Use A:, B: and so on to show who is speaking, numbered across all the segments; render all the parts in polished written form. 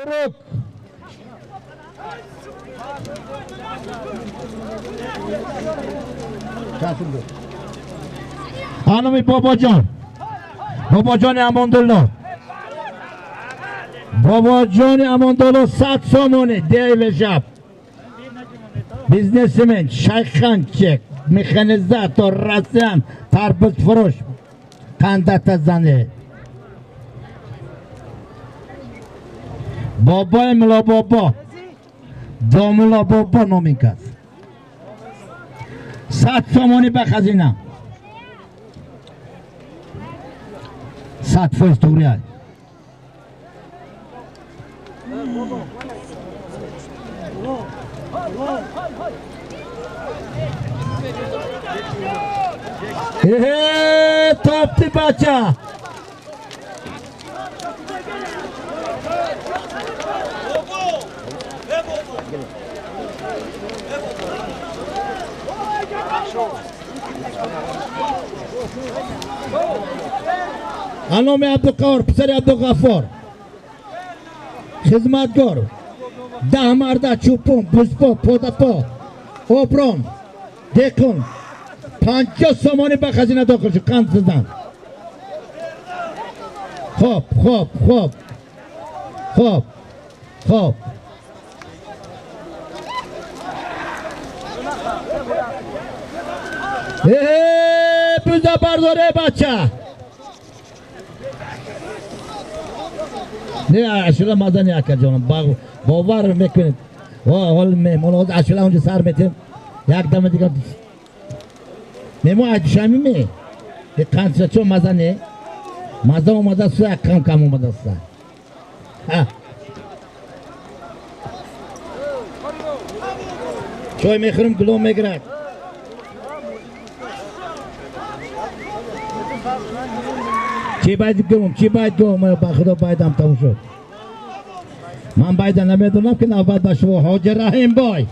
A: Мабрук. Хануми Бобоҷон, Бобоҷони Амондулло, Бобоҷони Амондулло 100 сомонӣ, деҳи Вешаб, бизнесмен, шайханчик, механизатор, россиян, тарбузфурӯш, қандата зане. Бобои Муллобобо, Домуллобобо номин кас, 100 сомонӣ ба хазина, 100% туғри. Эҳе, топти бача. Аноми Абдуқаҳор, писари Абдуғаффор, хизматгор, 10 марда, чӯпон, бузпо, подапо, оброн, деҳқон, 50 сомонӣ ба хазина дохил шуд. Қанд зидан. Хоб, хоб, хоб, хоб, хоб. Э, буза бардоре, бача. Не, ашула маза не, акаҷонам, бовар мекунед, ҳол меҳмон ашула онҷо сар метем, як дама дига меҳмон айдушами ме қандша чо маза не, маза омадасту, як кам кам омадаста. Чой мехӯрем, гулом мегирад. Чӣ байд гум, чӣ байд гум? Ба худо, байдам тамом шуд. Ман байда намедонам, ки навбат ба шумо. Ҳоҷи Раҳимбой,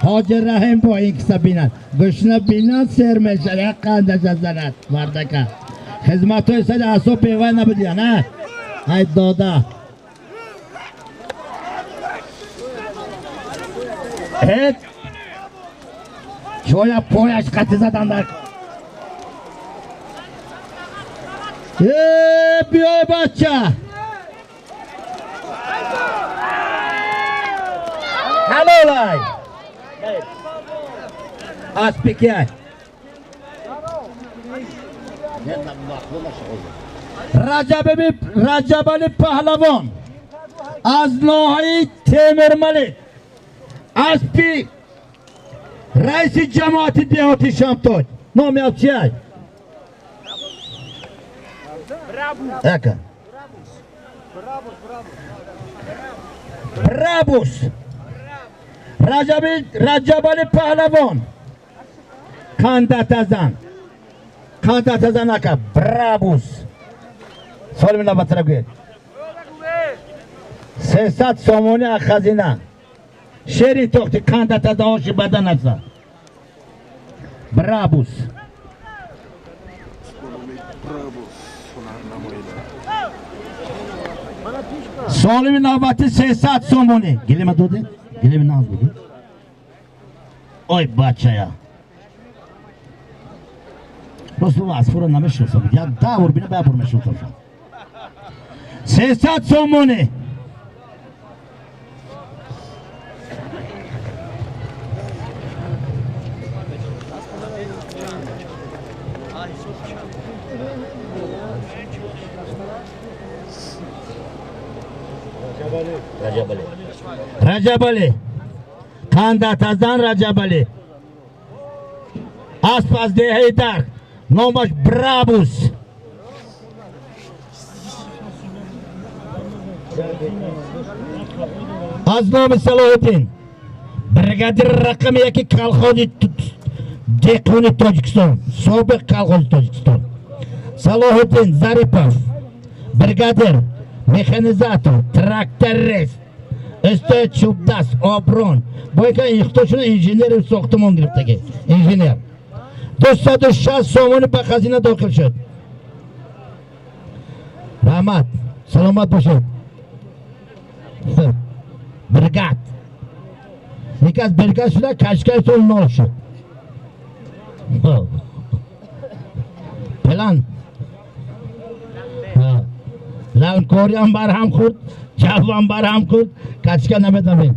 A: Ҳоҷи Раҳимбой, ин киса бинад, гушна бинад, сер мешад, як қандаша занад. Мардака хизматҳои сари асоб бевай набудия на, ай дода. Ҳеҷ чоя пояш қати задан дар. Э, биёй, бача. Ҳалолай, аспи кияй? Раҷабали Паҳлавон аз ноҳияи Темурмалик, аспи раиси ҷамоати деҳоти Шамтоҷ, номи асп чиай? Яка Брабус. Раҷабали Паҳлавон, қандатазан, қандатазан, ака. Брабус, соли навбатра гӯед, 300 сомонӣ аз хазина. Шери тохти, қандатазан, оши бадан аста. Брабус.
B: Брабус ҳунарнамоида.
A: Солими навбати 300 сомонӣ. Гилема доде, гилеми наз буд. Ой, бачая, рост, асфура намешиносам, як 10 бор бина, ба як бор мешиносам. 300 сомонӣ. Раҷабали, Раҷабали, қандатазан, Раҷабали, асп аз деҳаи Дарк, номаш Брабус. Аз номи Салоҳиддин, бригадир рақами яки колхози деҳқони Тоҷикистон, собиқ колхози Тоҷикистон, Салоҳиддин Зарипов, бригадир, механизатор, тракторист, устои чӯбдаст, оброн, бояка ихтошуна инженери сохтумон гирифтаги, инженер, 260 сомонӣ ба хазина дохил шуд. Раҳмат, саломат бошед. Бригад. Яке аз бригад шуда кашкай сол нол шуд. План. Лалкориам барҳам хӯрд, ҷавам барҳам хӯрд, кашка намедонем.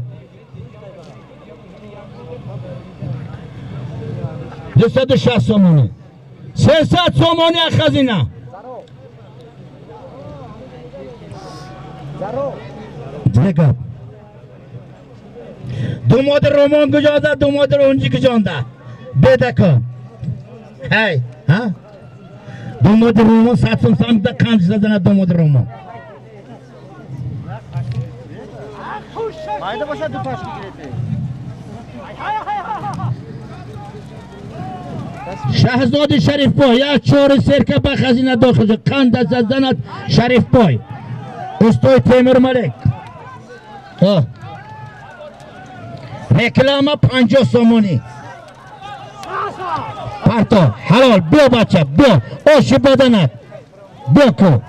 A: 260 сомонӣ. 300 сомонӣ аз хазина. Дигар. Думоди роман куҷода, думоди рунҷи куҷонда? Бедако. Ҳай, ҳа? Думоди роман 100 сом самда қанч задана думоди роман.
C: Майда бошад ду пашки гирете.
A: Шаҳзоди Шарифбой як чори серка ба хазина дохил шуд. Қанд зазанад Шарифбой. Устои Темур Малик. Реклама 50 сомонӣ. Парто, ҳалол, биё бача, биё, оши баданат. Биё ку.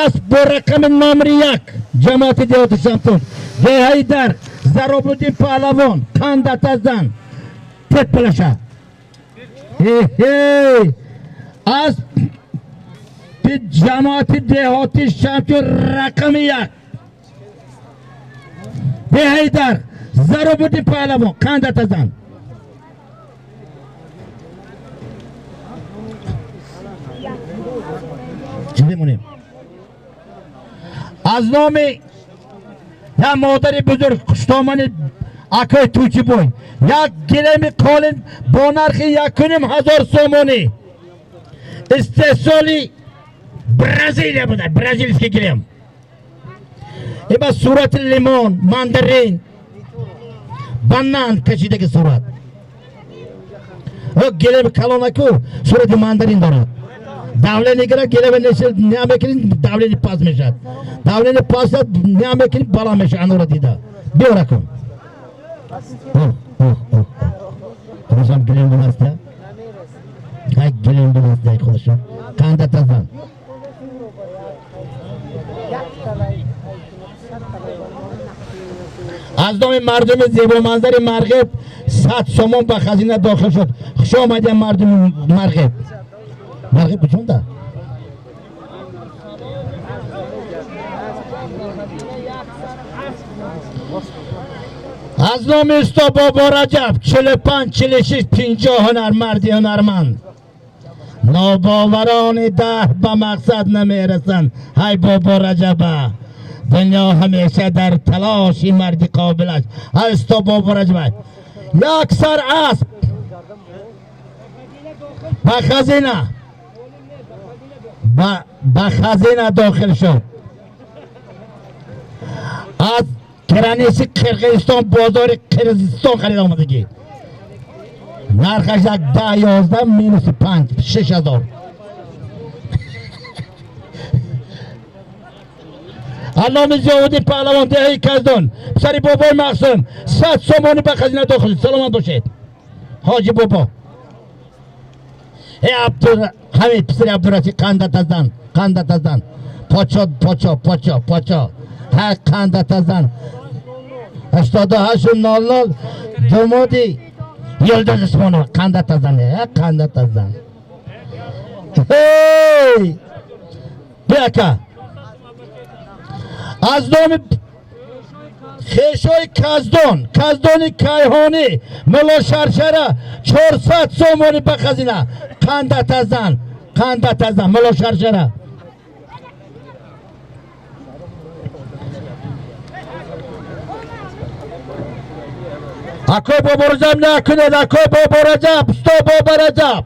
A: Асп бо рақами номери 1 ҷамоати деҳоти Шамтун. Деҳаи дар Заробуддин Паҳлавон, қандатазан. Тет палаша. Эй! Асп ҷамоати деҳоти Шамтун рақами 1. Деҳаи дар Заробуддин Паҳлавон, қандатазан. Чӣ мемонем? Аз номи як модари бузург хуштомани акои Тӯчибой як гилеми қолин бо нархи 1500 сомонӣ истеҳсоли Бразилия буда, бразильский гилем. Иба сурати лимон, мандарин, банан кашидаги сурат. Гилеми калонаку сурати мандарин дорад. Давление гира гилеми намекунӣ, давление паст мешавад. Давление паст намекунӣ, баланд мешавад. Анора дида. Биёра кун. Худошам гилем будаст, ай гилем будаст, ай худошам. Қанда тазан. Аз номи мардуми зебоманзари Марғиб 100 сомон ба хазина дохил шуд. Хуш омадем мардуми Марғиб. Марғиб куҷонда? Аз номи усто Бобо Раҷаб 45, 46, 50 ҳунармарди ҳунарманд. Нобоварони даҳ ба мақсад намерасанд. Ҳай Бобо Раҷаба, дунё ҳамеша дар талоши марди қобил аст. Ҳай усто Бобо Раҷаба, як сар асп ба хазина дохил шуд. Аз граниси Қирғизистон бозори Қирғизистон харида омадагӣ. Нархаш як 10 11 минус 5 6000. Алломи Зиёвуддин Паҳлавон деҳаи Каздон писари бобои Мақсум 100 сомонӣ ба хазина дохил. Саломат бошед ҳоҷи бобо. Э Абдуҳамид писари Абдурашид қандатазан, қандатазан. Подшо, подшо, подшо, подшо. Ҳа қандатазан. 88 00 думоди Йилдиз Усмонова қандатазан, ҳа қандатазан. Эй! Биё ака. Аз номи хешои Каздон, Каздони Кайҳонӣ, Мулло Шаршара 400 сомонӣ ба хазина. Қандатазан, қандатазан, Мулло Шаршара. Акои Бобораҷаб накунед, акои Бобораҷаб, усто Бобораҷаб.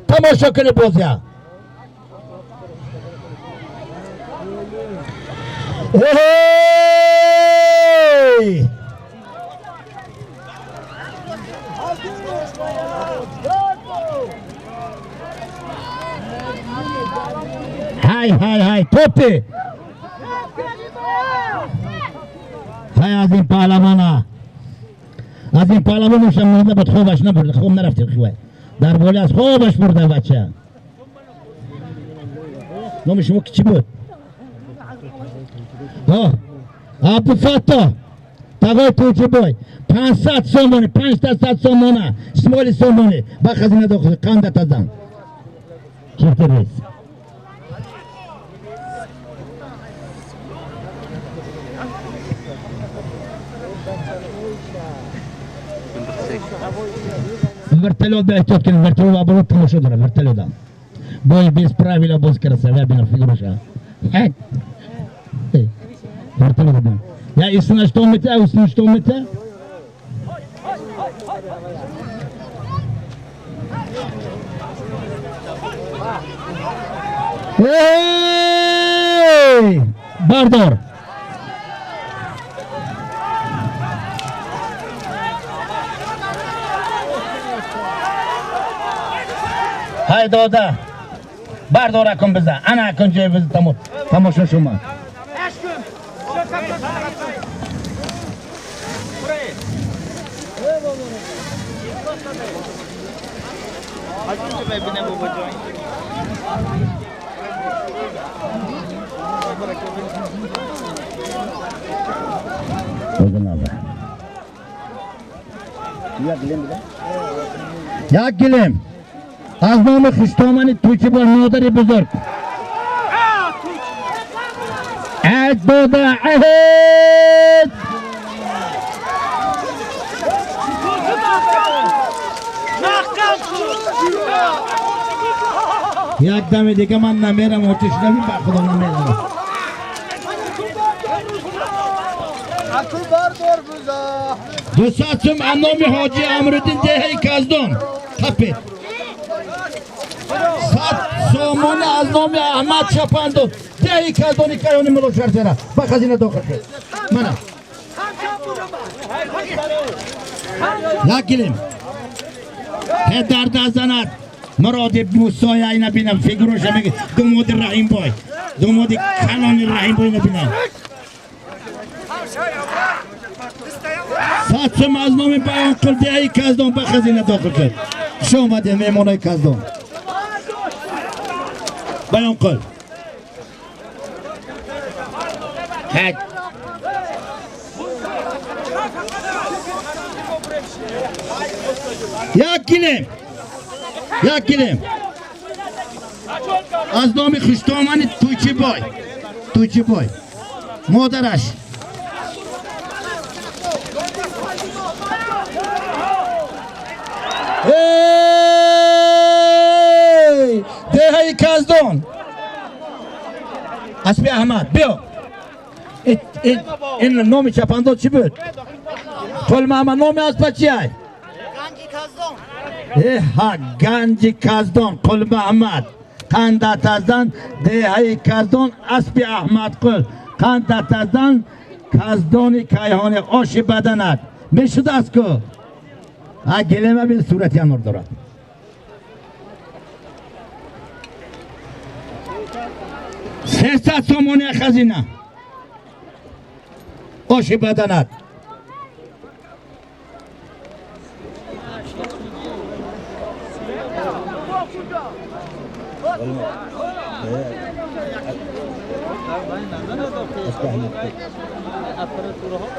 A: Тамошо кунед бозия. Эй! Ҳай, ҳай, ҳай, топи! Ҳай аз ин паҳлавона. Аз ин паҳлавон ошам монда буд, хобаш набурд, хоб нарафти хубай. Дар боли аз хобаш бурда бача. Номи шумо ки чӣ буд? Абдуфаттоҳ. Тағои Тӯйчибой 500 сомонӣ, 500 сомона, Исмоили Сомонӣ ба хазина дохил, қанда тазан. Чифти рейс. Вертолет ба эҳтиёт кунед, вертолет оборот тамошо дорад, вертолета. Бой без правила боз караса, ва бина фигураша. Вертолет бин. Я истина что мета, истина что мета? Эй! Бардор! Ҳай дода! Бардор акун биза. Ана акун ҷои биз тамошо шума. Як гилем аз номи хиштомани Тӯйчибой, модари бузург. Ад дода, аҳд! Як дами дига ман намерам, отиш наби, ба худо намерам. 200 сум аз номи ҳоҷи Амруддин, деҳаи Каздон. Қапед. 100 сомона аз номи Аҳмад Чапандов, деҳаи Каздони кайони Мулошарзара ба хазина дохил шуд. Мана. Як гилем. Ҳе дарда занад. Муроди Мусоя ина бинам фигураша меги думоди Раҳимбой. Думоди калони Раҳимбой ина бинам. 100 сум аз номи Баёнқул, деҳаи Каздон ба хазина дохил шуд. Хуш омадед, меҳмонои Каздон. Баёнқул. Ҳад. Як гилем. Як гилем. Аз номи хуштомани Тӯйчибой. Тӯйчибой. Модараш. Эй! Деҳаи Каздон. Аспи Аҳмад, биё. Ин номи чапандоз чӣ буд? Қулмаҳмад, номи аспа чи ай? Эҳа, Ганҷи Каздон, Қулмаҳмад. Қандатазан, деҳаи Каздон, аспи Аҳмадқул. Қандатазан, Каздони кайҳони, оши баданат. Мешудааст ку? А гилема бин, сурати анор дорад. 300 сомони хазина. Оши баданат.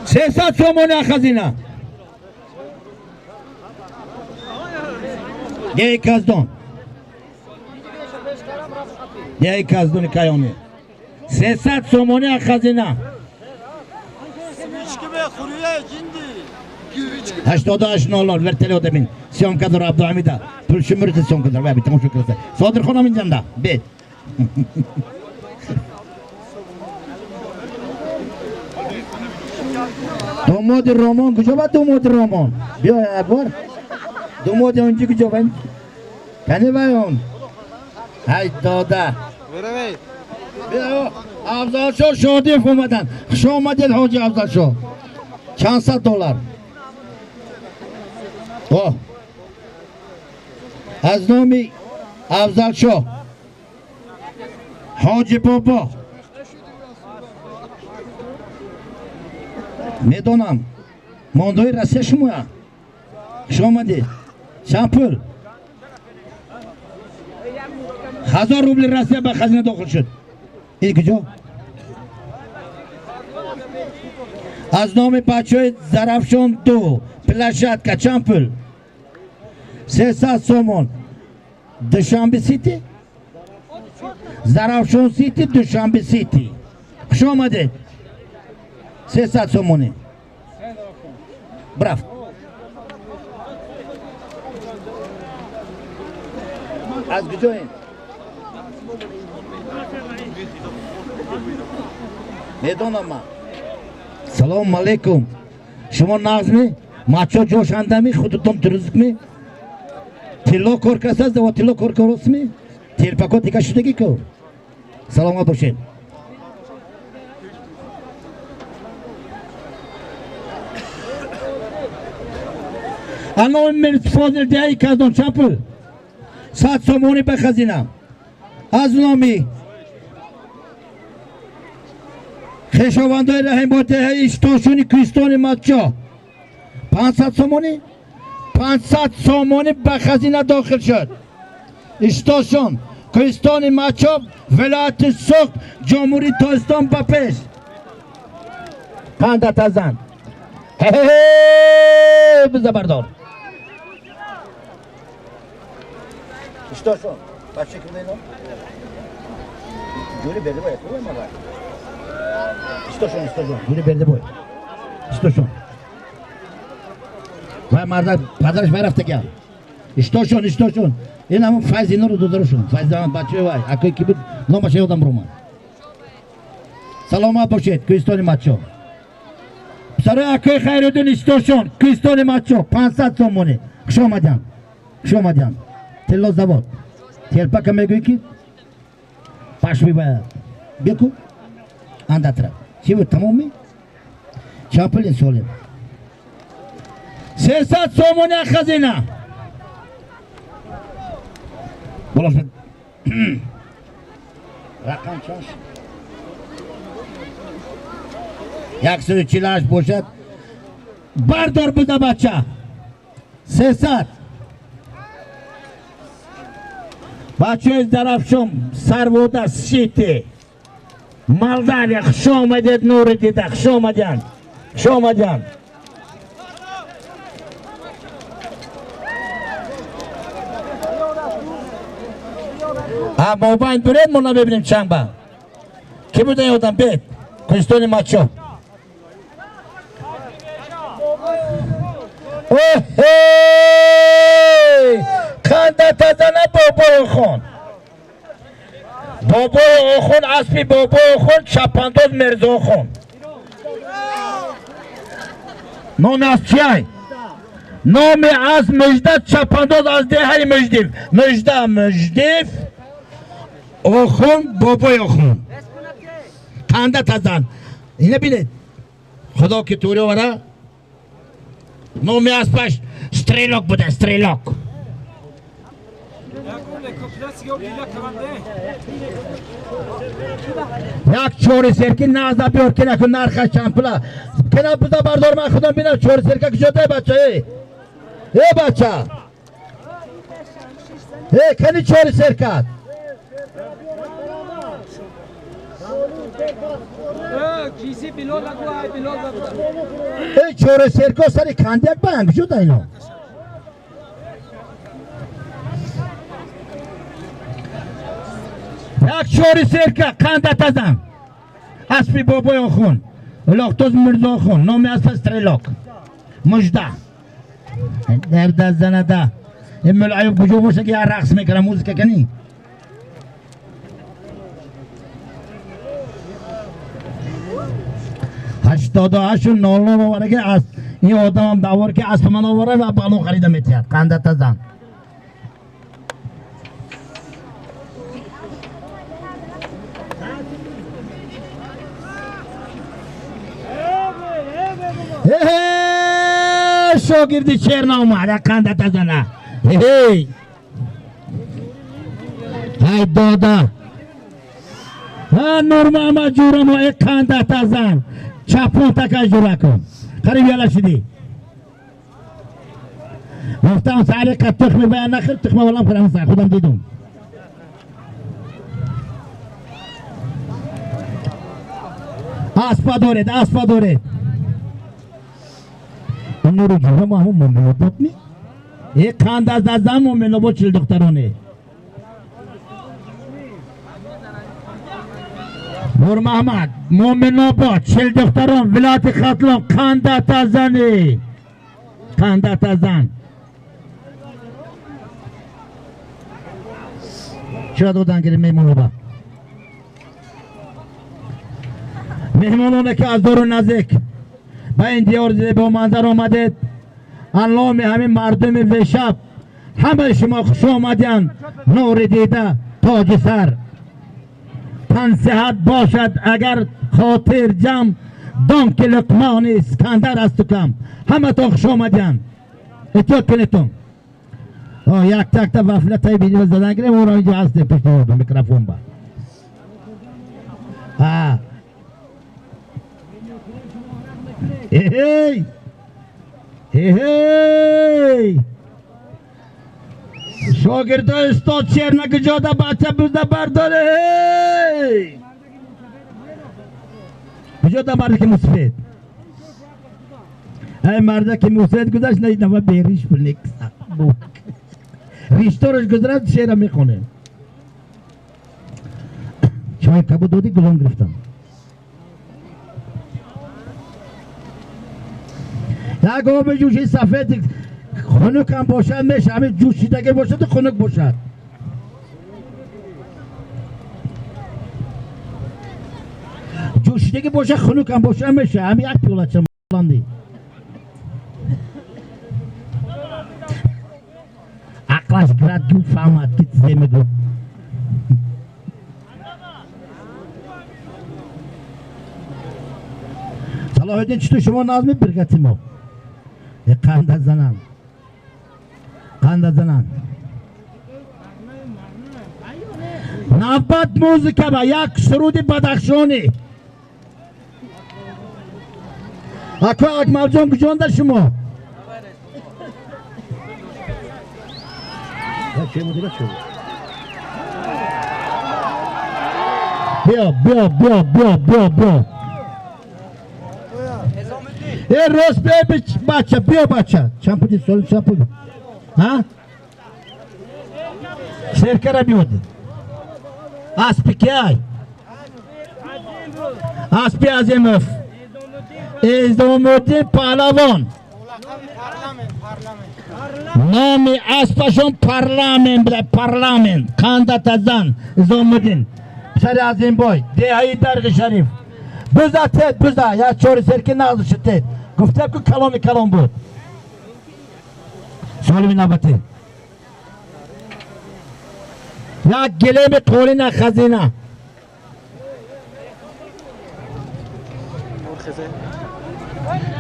A: 300 сомони хазина. Деҳаи Каздон. Деҳаи Каздони каёни. 300 сомони хазина. 88 00 вертолёт бин. Съёмка дора Абдуҳамида. Пул шумурда съёмка дора. Ва тамошо кирса. Содирхонам инҷанда. Бед. Домоди Ромон куҷо ба домоди Ромон? Биё як бор. Домоди онҷи куҷо ба? Кани вай он? Ҳай дода. Биё, Афзалшоҳ Шодиев омаданд. Хуш омадед, ҳоҷи Афзалшоҳ. Чанд сад доллар? О. Аз номи Афзалшоҳ. Ҳоҷи Бобо. Медонам. Мондои Россия шумоя. Хуш омадед. Чанд пул? 1000 рубли Россия ба хазина дохил шуд. Ин куҷо? Аз номи бачаҳои Зарафшон 2 площадка чанд пул? 300 сомон. Душанбе Сити? Зарафшон Сити, Душанбе Сити. Хуш омадед. 300 сомонӣ. Брафт. Аз куҷоем? Медонам ман. Салому алейкум. Шумо нағзми? Мачо ҷошандами? Худутон дурустми? Тилло кор касаст ва тилло кор коростми? Телпако дига шудаги ку? Саломат бошед. Ано Мирфозил диҳаи Казон чанд пул? 100 сомонӣ ба хазина. Аз номи хешовандои Раҳимбой деҳаи Иштошуни Кӯҳистони Матчо 500 сомонӣ? 500 сомонӣ ба хазина дохил шуд. Иштошун, Кӯҳистони Матчо, вилояти Суғд, Ҷумҳурии Тоҷикистон ба пеш. Қанда тазан. Хе-хе-хе, биза бардор. Иштошун, бача ки ино? Ҷури берди бой, куй мага. Иштошун, иштошун, ҷури берди бой. Иштошун. Вай марда падараш вай рафта гап. Иштошун, иштошун. Ин ҳамон Файз иноро додарошун. Файз бачаи вай, акои ки буд, номаш ёдам ромад. Саломат бошед, Кӯҳистони Матчо. Писарои акои Хайруддин Иштошун, Кӯҳистони Матчо, 500 сомонӣ. Хуш омадян. Хуш омадян. Тилло завод. Телпака мегӯӣ ки пашми бояд. Беку? Андатра. Чӣ буд, тамомми? Чанд пул ин солим? 300 сомонӣ хазина. Болош рақам чанд? 148 бошад. Бардор буда бача. 300. Бачаи Зарафшон Сарвода Сити. Молдавия, хуш омадед, нури дида, хуш омадян. Хуш омадян. А мобайн дуред, мо набибинем чанд ба. Ки буда ин одам бед? Кӯҳистони Матчо. Оҳе! Қанда тазана бобои Охун. Бобои Охун, аспи бобои Охун, чапандоз Мирзо Охун. Номи аз чиай? Номи аз Мужда, чапандоз аз деҳаи Муждив. Мужда, Муждив, Охун, бобои Охун. Қанда тазан. Ина бинед. Худо ки тури овара. Номи аспаш Стрелок буда, Стрелок. Як чори серки наза биёр, ки наку нархаш чанд пула. Кина буза бардор, ман худам бинам чори серка куҷо дай бача, эй. Эй бача. Эй, кани чори серкат? Эй, чори серко сари кандияк баян куҷо дай ино? Як чори серка қанда тазан. Аспи бобои Охун. Улоқтоз Мирзо Охун. Номи аспа Стрелок. Мужда. Дарда занада. Ин Мулаюб куҷо боша ки як рақс мекунад, музыка кани? 88 00 овара ки аз ин одамам давор ки аспи ман овара ва балон харида метиҳад. Қанда тазан. Э, шогирди Черна омад, қанда тазана. Эй! Ай дода. Ҳа Нурмаҳмад ҷурамо, э қанда тазан. Чапон така ҷура кун. Қариб яла шидӣ. Гуфтам сари қа тухми бая нахӯр, тухма валам хӯрам сар, худам дидум. Аспа доред, аспа доред. Нури ҷура мо ҳамон Мӯминобод ми? Э, қанд аз азам Мӯминобод чил духтароне. Нурмаҳмад, Мӯминобод, чил духтарон, вилояти Хатлон, қандата зани. Қандата зан. Чиро додан гири меҳмоноба? Меҳмононе ки аз дуру наздик ба ин диёр зебоманзар омадед, алломи ҳамин мардуми вешаб ҳамаи шумо хуш омадянд. Нури дида, тоҷи сар. Тансиҳат бошад агар хотир ҷамъ, дон ки Луқмони Искандар асту кам. Ҳаматон хуш омадянд. Эҳтиёт кунедтон. Якта якта вафля таи бинива задан гирем, ора инҷо ҳастем пушти микрофон ба. А. Эй! Эй! Шогирдои устод шер накуҷода бача бузда бардоре. Эй! Куҷода марде ки мусфед? Ай марда ки мусфед гузашт, надидам ва бериш буд. Ришторош гузарад, шеъра мехонем. Чой кабуд додӣ, гулон гирифтам. Як оби ҷӯши сафед хунукам бошад меша, ҳамин ҷӯшидагӣ бошаду хунук бошад. Ҷӯшидагӣ бошад, хунукам бошад меша. Ҳамин як пиёлача ланди. Ақлаш гирад, гӯ фаҳмад ки зе мегӯ. Салоҳиддин, чӣ ту шумо назми биргати мо? Қанда занам. Қанда занам. Навбат музыка ба як суруди бадахшонӣ. Ако Акмалҷон, куҷонда шумо? Биё, биё, биё, биё, биё, биё. Э, рост биё, бача, биё, бача. Чанд пуди сол, чанд пуди? Ҳа? Серкара биёд. Аспи киай? Аспи Азимов. Изомуддин Паҳлавон. Номи аспашон Парламент буда, Парламент. Қандата зан Изомуддин. Писари Азимбой, деҳаи Дарғи Шариф. Буза тед, буза, як чори серки нағз шуд тед. Гуфтем ку каломи калон буд. Суолими навбатӣ. Як гилеми қолина хазина.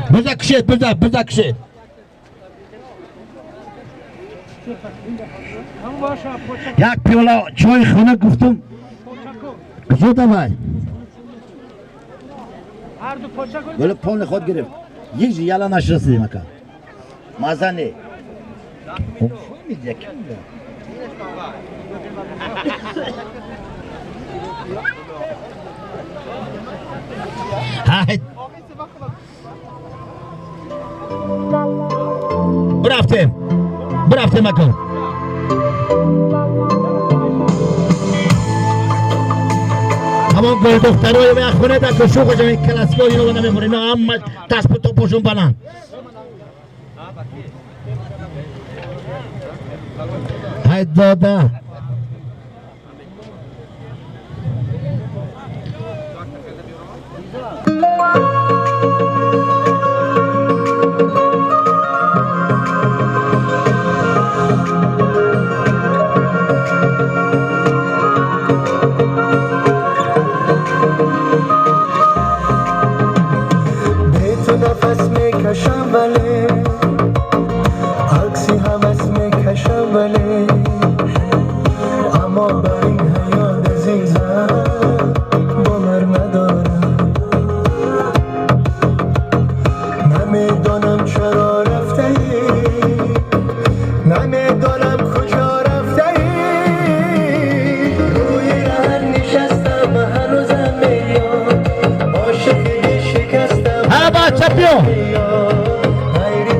A: Буза кушед, буза, буза кушед. Як пиёла чойи хунук гуфтум. Куҷо давай? Вале полни ход гирифт. Ҳеҷ яла нашрасидем ака. Маза не. Фаҳмид, яким буда. Ҳай. Бирафтем. Бирафтем ака. Ҳамон гулдухтарои як хона дар кушу хошам ин классика ино намехӯрем. Ино ҳама дасту топошон баланд. Ҳай дода.
C: Бе ту нафас мекашам, вале акси ҳавас мекашам, вале аммо ба ин ҳаёт азизам бовар надорам. Намедонам чаро рафтаӣ, намедонам куҷо рафтаӣ. Рӯи раҳат нишастам, ҳанӯзам меёд ошиқи дилшикастам.
A: Ҳа, бача, биё.
C: Ғайри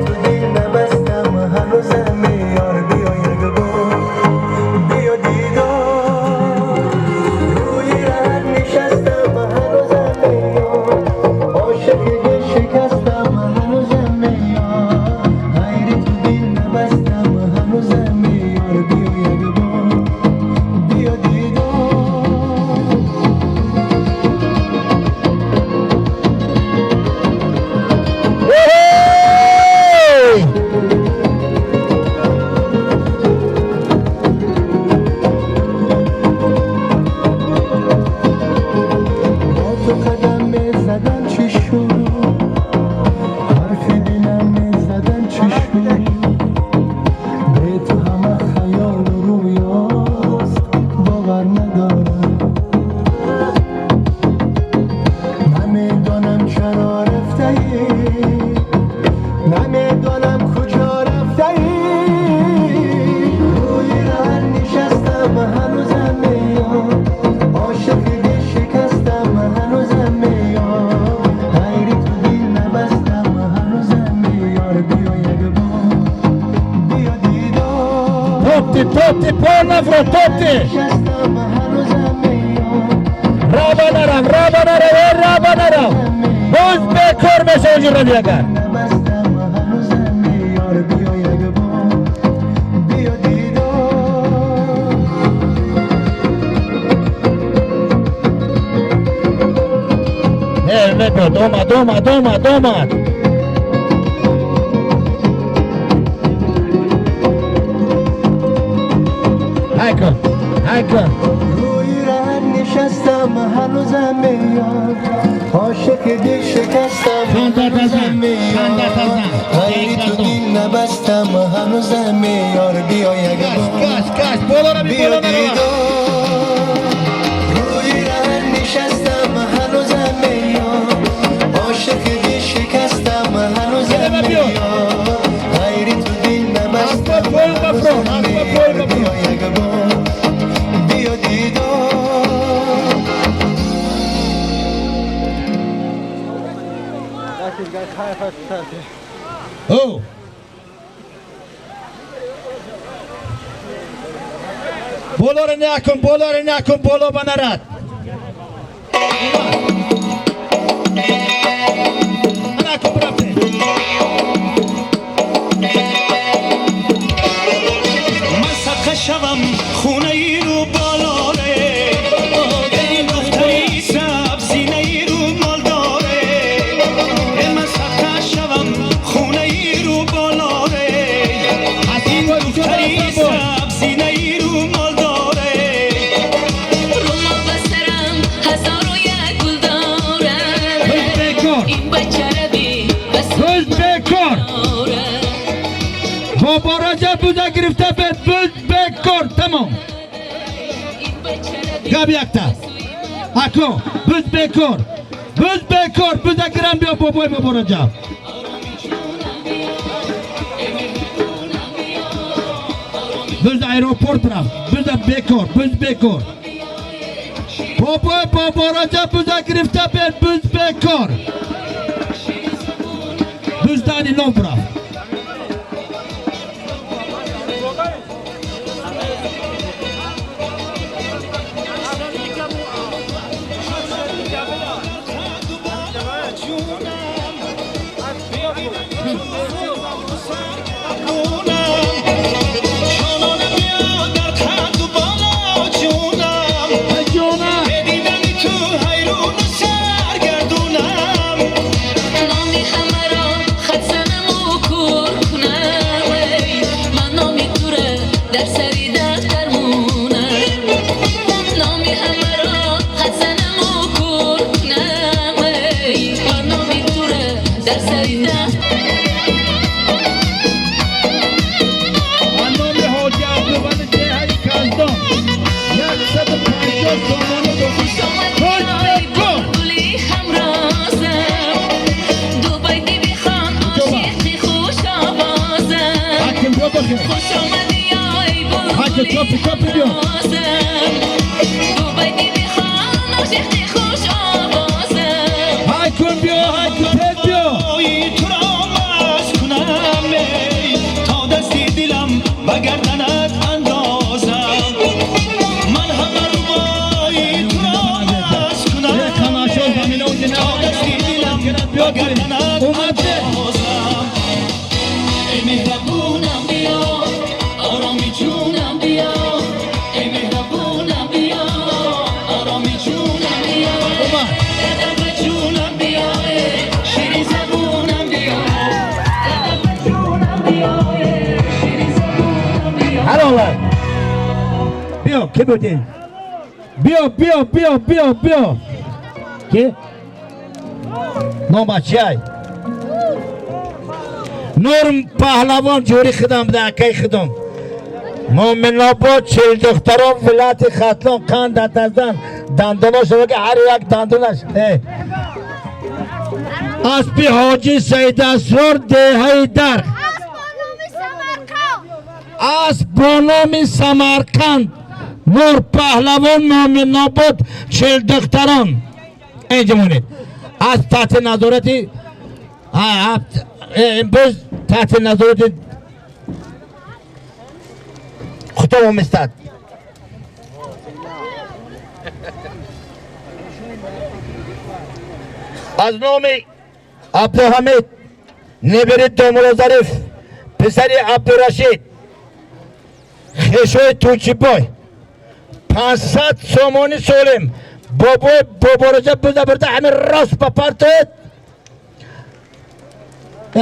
A: Топти, топти, пол нафро, топти.
C: نشستم هنوزم میاد.
A: Раба нарав, раба нарав, э, раба нарав. Боз бекор мешавӣ ҷурати агар.
C: نبستم هنوزم میار بیا یک بار بیا دیدار.
A: Не, мебиёд, омад, омад, омад, омад. Ҳай кун, ҳай кун.
C: روی رهن نشستم هنوزم میاد عاشق دل شکستم
A: خنده
C: هنوزم
A: تزن،
C: میاد
A: خنده تزن.
C: غیری تو دل نبستم هنوزم میار بیا یک
A: Каш,
C: بار
A: каш, каш, боло рави,
C: بیا
A: боло нарава.
C: دیدار. روی رهن نشستم هنوزم میاد عاشق دل شکستم هنوزم
A: بیا، بیا.
C: میاد غیری تو دل نبستم
A: اسب پل بفرو،
C: هنوزم
A: اسب پل
C: میار
A: بفرو.
C: بیا یک بار بیا دیدار.
A: О! Болоро накун, болоро накун, боло ба нарад. Накун, рафте.
D: Ман садқа шавам хонаи рӯ болоре, ин духтари сабзинаи рӯ молдоре. Ман садқа шавам хонаи рӯ болоре, ин духтари сабзинаи рӯ молдоре.
E: Румол ба сарам ҳазору як гул дорад.
A: Буз бекор.
E: Ин бачара би бас
A: Буз бекор.
E: дорад.
A: Бобо Раҷаб буза гирифта бед, буз бекор, тамом.
E: Ин бачара би
A: Гап якта. Ако, буз бекор. Буз бекор, буза гирам биё бобои Бобо Раҷаб. Буз аэропорт рафт. Буза бекор, буз бекор. Бобои Бобо Раҷаб буза гирифта бед, буз бекор. Буз дани нов рафт.
D: Ҷонона биё дар қаду боло ҷунам.
A: Ҷонам.
D: Бе дидани ту ҳайрону саргардунам.
E: Номи ҳамаро хат занаму кур кунам. Эй, ман номи тура дар сари дафтар монам. Номи ҳамаро хат занаму кур кунам. Эй, ман номи тура дар сари дафтар.
A: Ба номи Ҳоҷи Абдували деҳаи Каздон 150 сомонӣ.
E: Хуш омадӣ.
A: Буз бекор.
E: Гули ҳамрозам, ду байти бихон, ошиқи хуш овозам.
A: Ҳаким биё бохир.
E: Хуш омадӣ, ой
A: Ҳаки,
E: булбули
A: чопи, чопи биё.
E: ҳамрозам, ду байти бихон, ошиқи хуш овозам.
A: Ҳай кун биё, ҳай кун, тез биё.
D: Ои туро маст кунам, эй, то дасти дилам ба гарданат андозам. Ман ҳама рубои туро маст кунам,
A: Э, тамошо, замина онҷа
D: то дасти дилам ба гарданат
A: Омад.
D: андозам. Эй меҳрабунам биё, ороми ҷунам биё. Эй меҳрабунам биё, ороми ҷунам биё.
A: Омад.
D: Ба ҷунам биё, шири забунам биё. Ба ҷунам биё, шири забунам биё.
A: Ҳалолат. Биё, ки будӣ? Биё, биё, биё, биё, биё. Ки? Номаш чиай? Нур Паҳлавон ҷӯри худам буда, акаи худам. Муъминобод, чилдухтарон, вилояти Хатлон, қанд атаздан, дандонош ки ҳар як дандонаш. Э. Аспи Ҳоҷи Саидасрор, деҳаи Дарх. Асп бо номи Самарқанд, Нур Паҳлавон, Муъминобод, чилдухтарон. Инҷа монед. Асп таҳти назорати боз таҳти назорати Офтоб мистад. Аз номи Абдуҳамид небери Домулло Зариф, писари Абдурашид, хешои Тучибой, 500 сомонӣ солим. Бобои Бобораҷаб буза бурда ҳамин рост ба партоед.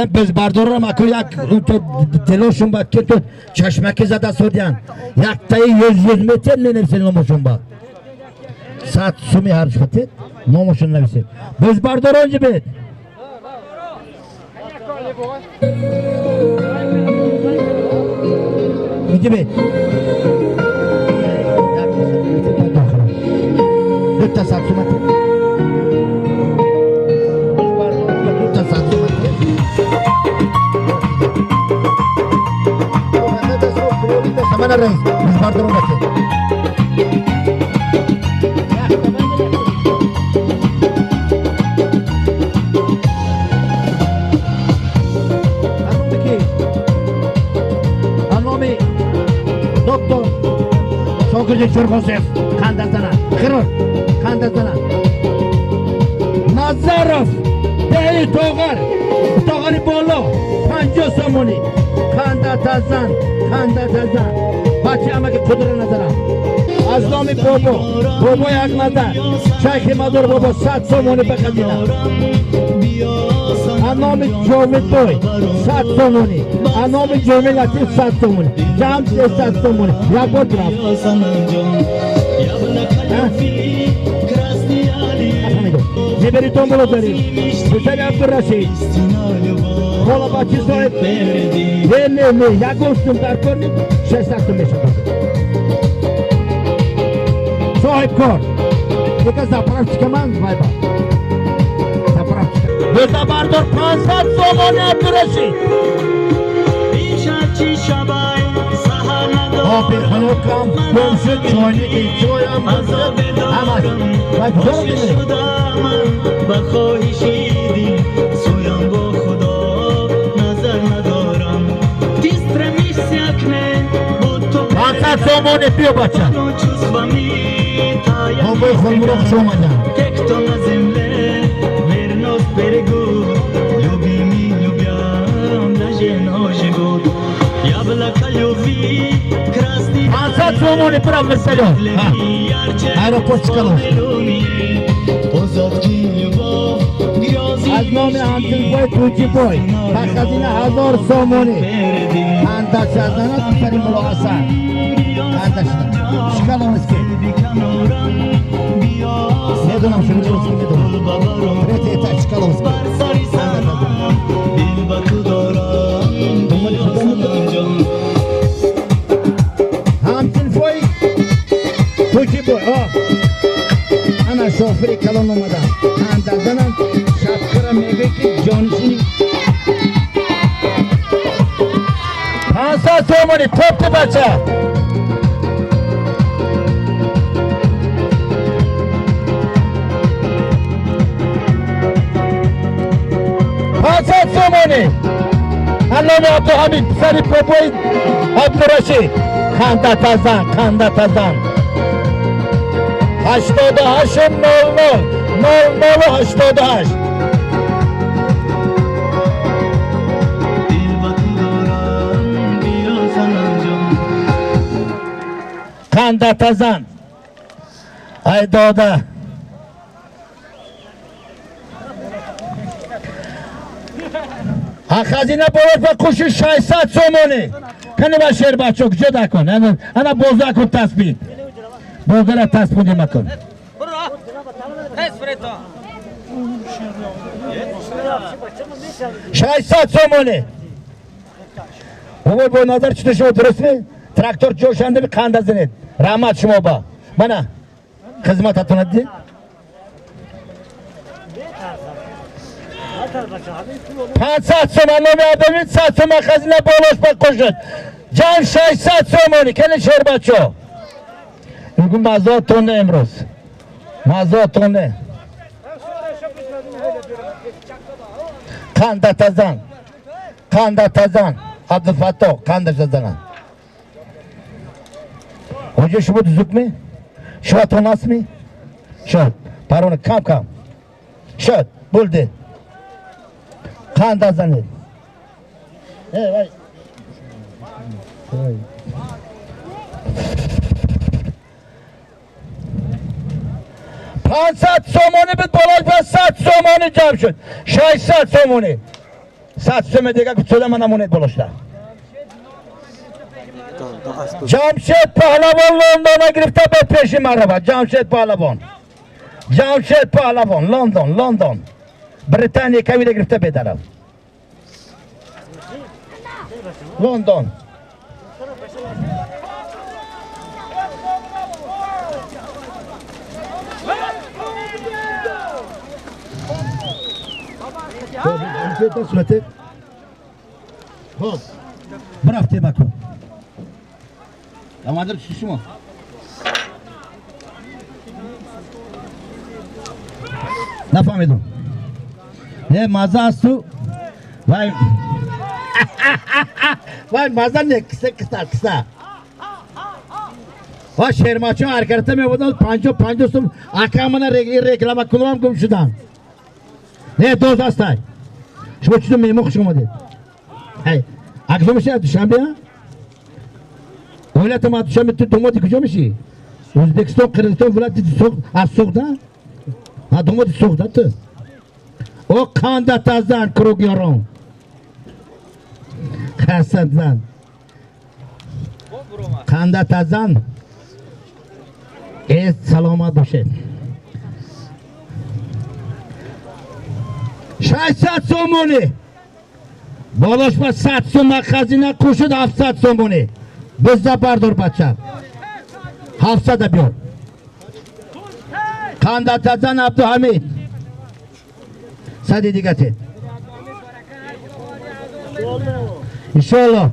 A: Безбардорам аку як дилошун ба ки ту чашмаки зада судян. Яктаи 100 метр менависед номошун ба. 100 суми ҳарч хатед, номошун нависед. Безбардорон ҷибед. Ҷибед. Дута 100 сумати. Дута 100 сумати. Samana reis, безбардорон баче. Аноми доктор Шокирҷон Чурғозиев, қандазана, хирург, қандазана. Назаров, деҳи Тоғар, Тоғари боло, 50 сомонӣ. Қандатазан, қандатазан. Бача амаки қудра назарам. Аз номи бобо, бобои Акназар, Шайхи Мадор бобо 100 сомонӣ ба хазина. Аз номи Ҷовидбой 100 сомонӣ. Аз номи Ҷомӣ Латиф 100 сомонӣ. Ҷамъ 300 сомонӣ. Як бор рафт. Небери Домулло Зариф, писари Абдурашид, хола бачи соҳиб. Не, не, не, ягон сум дар кор не, 600 сум мешавад. Соҳибкор. Яка заправщика ман вайба. Заправщика. Бузабардор 500 сомонӣ Абдурашид. Оби хунукам гум шуд, чойники чоям гум шуд, ҳамаш. Вай куҷоро мебинӣ?
D: Ба хоҳиши дил сӯям бо Худо назар надорам. Ты стремишься к ней, будто
A: 500 сомонӣ биё бача.
D: чувствами тая.
A: Бобои Хулмуро хуш омадам.
D: Те, кто на земле верность берегут, любими любя даже но живут. Яблоко любви, красный
A: 500 сомонӣ бирав мисалё.
D: ярче
A: Аэропорт Чкалов.
D: луны. Озодки любовь, грезы
A: Аз номи ҳамсинфои Тӯҷибой ба хазина 1000 сомонӣ. Андашазана писари Мулло Ҳасан. Андашида. Чкаловский. Медонам шумо русский медонам. Третий этаж Чкаловский.
D: Дил ба ту дорам,
A: Думали, худо медонам. Ҳамсинфои Тӯҷибой. О. Ана шофири калон омадам. Андазанам шабкара мегӯй ки ҷонишини 500 сомонӣ топти бача. 500 сомонӣ. Алломи Абдуҳамид писари бобои Абдурашид. Қандатазан, қандатазан. 88 00 00 88.
D: Дил ба ту дорам, биё санамҷон.
A: Қандатазан. Ай дода. Хазина болот ба куши 600 сомонӣ. Кани ба шербачо куҷо дакун? Ана боза кун тасбиҳ. Бозара тасбиҳ макун. 600 сомонӣ. Бобой бо назар чӣ шумо дуруст ми? Трактор ҷошанда би қанда зинед. Раҳмат шумо ба. Мана хизмататона дидед? 500 сомон номи Абдумид, 100 сомон хазина болош ба кушад. Ҷамъ 600 сомонӣ. Кани шербачо. Мегӯ мазоатон не имрӯз. Мазоатон не. Қандатазан. Қандатазан. Абдуфаттоҳ қандашазан. Ҳоҷи, шумо дузукме? Шуатон ҳастми? Шуд парона кам кам шуд, булди. Қанда занед. Э, вай. Вай. 500 сомонӣ буд, болош ба 100 сомонӣ ҷамъ шуд, 600 сомонӣ. 100 соме дига гуфтода ман намонед болошда. Ҷамшед Паҳлавон Лондона гирифта ба пеши марҳаба. Ҷамшед Паҳлавон, Ҷамшед Паҳлавон, Лондон, Лондон, Британия кавида гирифта бедарав Лондон. Сурате хоб бирафте баку командир чи шумо. Нафаҳмидум, не маза асту. Вай, вай, маза не, киса, киса, киса. Ва шермачо ҳаркарата мебуданд, 50-50 сум. Акамана реклама кунам, гум шуданд. Не, доз ҳастай. Шумо чизо меҳмон, хуш омадед. А куҷо меши? Душанбе? Оилатам аз Душанбе. Ту домоди куҷо меши? Ӯзбекистон, Қирғизистон, вилояти аз Суғда? А домоди Суғда ту. О, қандатазан, круг ёрон, хасадзан, қандатазан. Э, саломат бошед. 600 сомонӣ, болош ба 100 сума хазина қушуд, 700 сомонӣ. Бизда бардор, бача, 700-а биёр. Қандатазан Абдуҳамид, сади дига тед, иншоалло.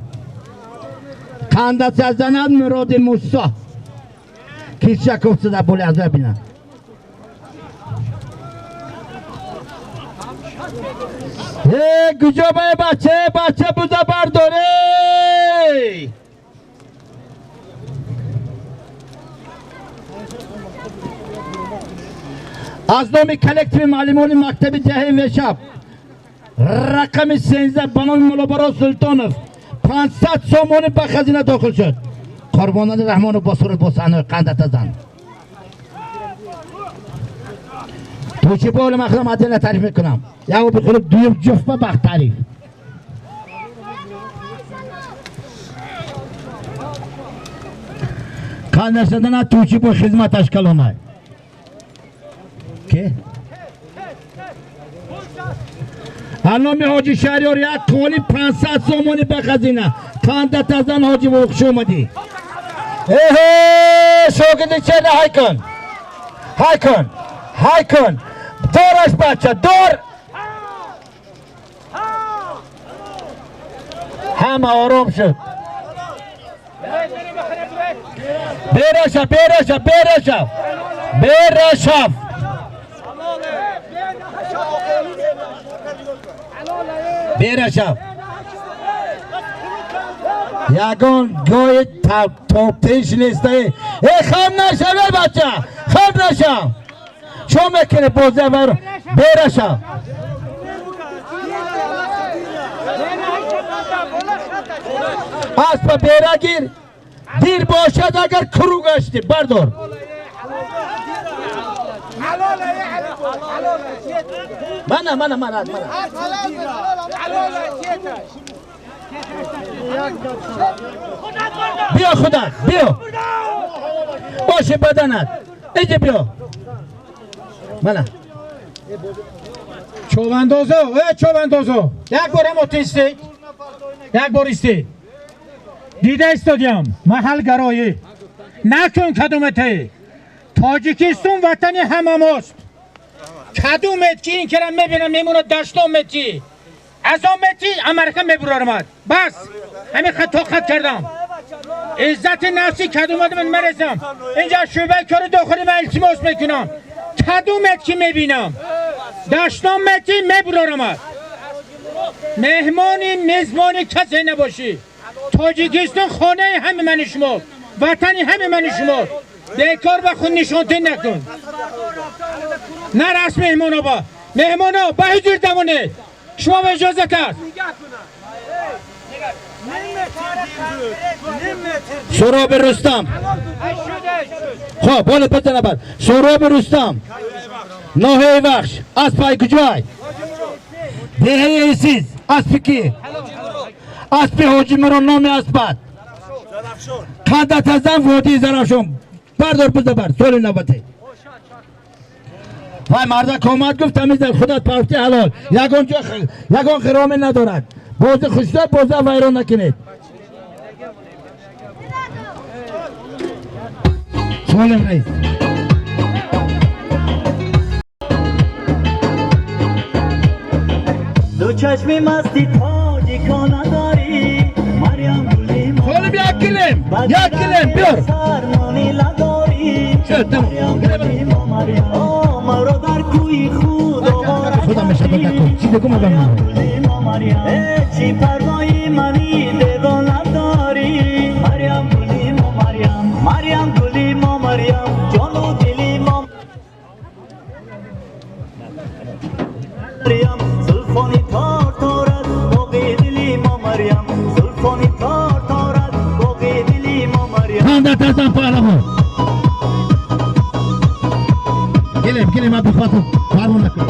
A: Қандатазанад Муроди Мусо кишаков сада боли аза бина. Э, куҷо ба, бача, бача, буза бардоре. Аз номи коллективи муаллимони мактаби деҳаи Вешаб, рақами 13, ба номи Муллобарод Султонов 500 сомонӣ ба хазина дохил шуд. Қурбонали Раҳмонов бо суруд, бо саҳнаи қандатазан. Тӯчиболи ман худам отдельно таъриф мекунам. Як бихӯриб, дуюм ҷуфт ба бахт таъриф. Қандашадана Тӯчибо хизматаш калонай ке. Аноми ҳоҷи Шаҳриёр як қоли 500 сомонӣ ба хазина. Қандатазан ҳоҷи, хуш омадӣ. Эҳе, шогирди чена, ҳай кун, ҳай кун, ҳай кун, дораш, бача, дор. Ҳама ором шуд. Бераша, бераша, бераша, берашав. Берашав. Ягон гои топтиш нестае. Э, хам нашав, э, бача, хам нашав. Чо мекунӣ бозия? Берашав. Аспа бера гир, дир бошад агар куру гашти, бардор. Мана, мана, мана, мана. Биё, худат биё, боши баданат, иҷи биё, мана.
F: Човандозо, э, човандозо, як борам отистед, як бор истед. Дида истодиям, маҳалгароӣ накун кадомете. Тоҷикистон ватани ҳама мост. Кадомет ки ин кара мебинам, мемонад, даштон метӣ, азон метӣ, амарака мебурорамад. Бас, ҳамин хат тоқат кардам. Иззати нафси кадомат ман мерасам. Инҷа шӯъбаи кори дохилӣ, ман илтимос мекунам. Кадомет ки мебинам, даштон метӣ, мебурорамад. Меҳмони мезбони касе набошӣ. Тоҷикистон хонаи ҳами мани шумо. Ватани ҳами мани шумо. Бекор ба худ нишонтин накун. Нарас меҳмоно ба. Меҳмоно ба ҳузур дамонед. Шумо ба иҷозат аст.
A: Суроби Рустам. Хоб, бола пата набар. Суроби Рустам. Ноҳияи Вахш. Аспай куҷой? Деҳаи Исиз. Аспи ки? Аспи Ҳоҷи Мурод номи аспат. Қандатазан водии Зарафшон. Бардор буза бар. Соли навбате. Вай мардак омад гуфт тамиза худат парфти ҳалол. Ягон ҷо ягон хироме надорад. Бози хушда боза вайрон накунед. Солим раис.
G: Ду чашми масти тоҷикона дорӣ Марьям гули
A: Солим як килем, як килем биёр.
G: Сармони ладорӣ
A: Шуд, тамом.
G: Марьям гули мо Марьям О, маро дар кӯи худ овора
A: Худам мешавад накун. Чӣ бигӯм адам
G: Марьям гули мо Марьям Э, чӣ парвои мани девона дорӣ Марьям гули мо Марьям Марьям гули мо Марьям ҷону дили мо Марьям зулфони тор торад боғи дили мо Марьям зулфони тор торад боғи дили мо Марьям
A: Қандатазан паҳлавон. Гелем, гелем Абдуфаттоҳ фармон накун.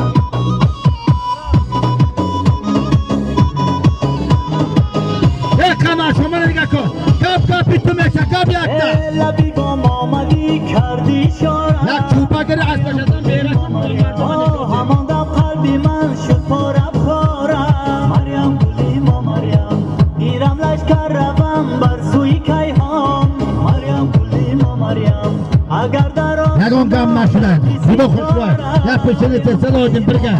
A: Э қамар шумо нигоҳ кун. Кап капи ту меша, кап якта.
G: Лаби бом омадӣ кардӣ ишора
A: Як чӯпа гири аз пашатан берак.
G: Ҳамон дам қалби ман шуд пора пора Марьям гули мо Марьям гирам лашкар равам бар сӯи кайҳон Марьям гули мо Марьям агар дар
A: Ягон гам нашуда. Худо хушбо. Як пешини тесал одим бирга.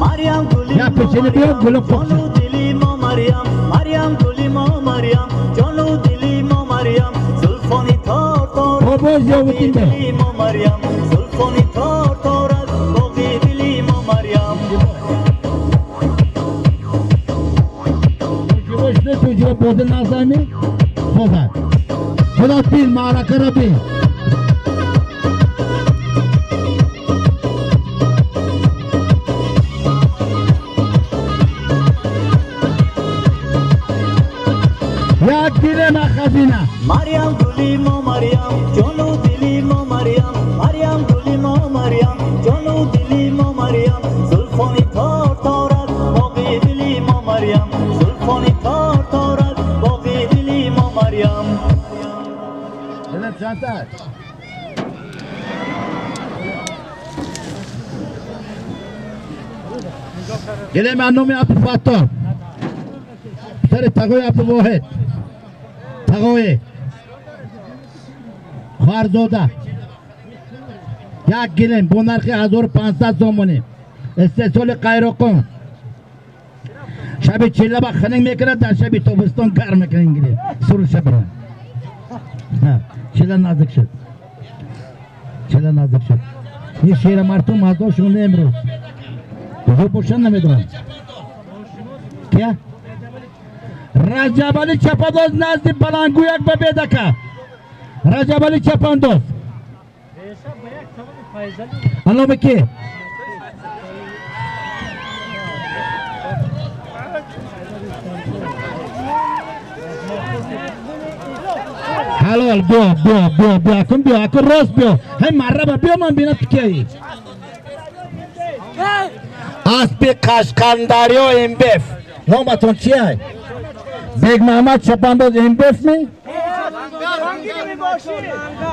G: Марьям гули
A: Як пешини биёр гулим қоқши.
G: ҷону дили мо Марьям Марьям гули мо Марьям ҷону дили мо Марьям зулфони тор тор
A: Бобо зиёвуддин бе.
G: дили мо Марьям зулфони тор торад боғи дили мо Марьям
A: Живо шуд, ту живо бози назами. Хоза. Худо бин, маърака ро бин. Як дилем хазина.
G: Марьям гули мо Марьям ҷону дили мо Марьям Марьям гули мо Марьям ҷону дили мо Марьям зулфони тор торад боғи дили мо Марьям зулфони тор торад боғи дили мо Марьям
A: Дилем чандта? Гелем аз номи Абдуфаттоҳ. Писари Тағои Абдувоҳид. Тағои. Хоҳарзода. Як гилем бо нархи 1500 сомонӣ. Истеҳсоли Қайроқум. Шаби чилла ба хунук мекунад, дар шаби тобистон гарм мекунад ин гилем. Суруша бирад. Чилла наздик шуд. Чилла наздик шуд. Ин шерамартум мардо шунда имрӯз. Куҷо бошанд намедонам. Кия? Раҷабали Чапандоз назди баландгӯяк ба бедака. Раҷабали Чапандоз. Аноми ки? Ҳалол биё, биё, биё, биё, акун биё, акун рост биё. Ҳай марраба биё ман бинам ту кияи. Аспи Қашқандарё Имбеф. Номатон чия? Бег Маҳмад Чапандоз Имбеф ми?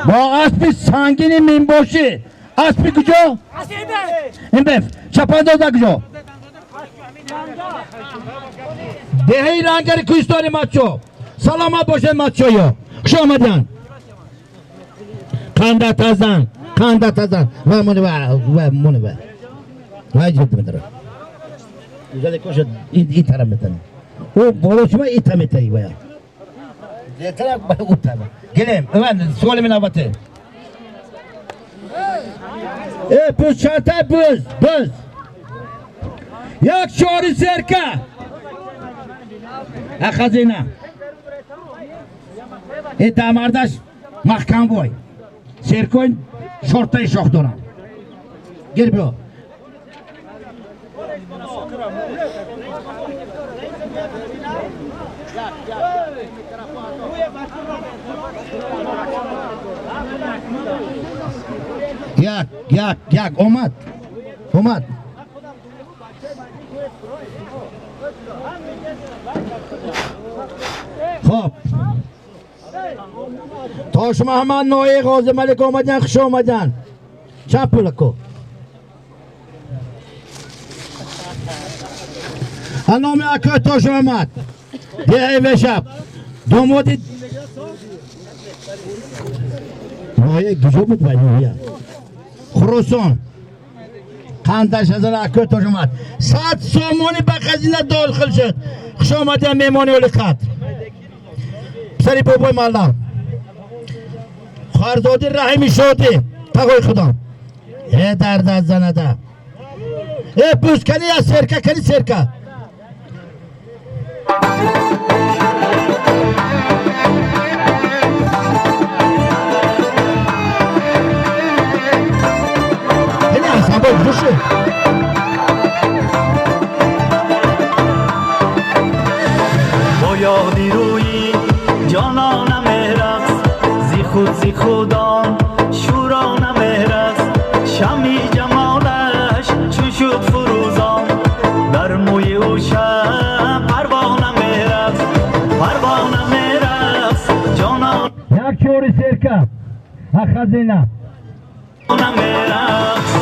A: Бо аспи сангини минбошӣ. Аспи куҷо? Имбеф. Чапандоз куҷо? Деҳаи Рангари кӯҳистони Матчо. Саломат бошед матчоё. Хуш омадиян. Қандатазан, қандатазан. Ва мони ва, ва мони ва. Вай ҷидд медара. Гузали коша ин тараф метани. О боло шума ин та метаи вая. Зетара ба у тараф. Гелем, ман суоли мен навбате. Э, буз чанта буз, буз. Як чори серка. А хазина. Э дамардаш Маҳкамбой. Серкои шортаи шох дорам. Гир биё. Як, як, як, омад. Омад. Хоб. Тош Муҳаммад Ноӣ Ғози Малик омадан, хуш омадан. Чанд пул ко? Номи акои Тош Муҳаммад. Деҳаи Вешаб. Домоди ноҳия куҷо буд вай ноҳия? Хуросон. Қандаш ҳазар акои Тош Муҳаммад. 100 сомонӣ ба хазина дохил шуд. Хуш омадиям меҳмони олиқадр. Писари бобои маллам. Хоҳарзоди Раҳими Шодӣ. Тағои худам. Э дард занада. Э пӯст кани я серка кани серка. Кани ансамбл куҷо шуд?
G: Бо ёди рӯи ҷонона мерақс, зи худ зи худон шӯрона мерақс, шамъи ҷамолаш чун шуд фурӯзон, дар мӯи ӯ шаб парвона мерақс, парвона мерақс, ҷонона
A: Як чори серка. А хазина.
G: мерақс.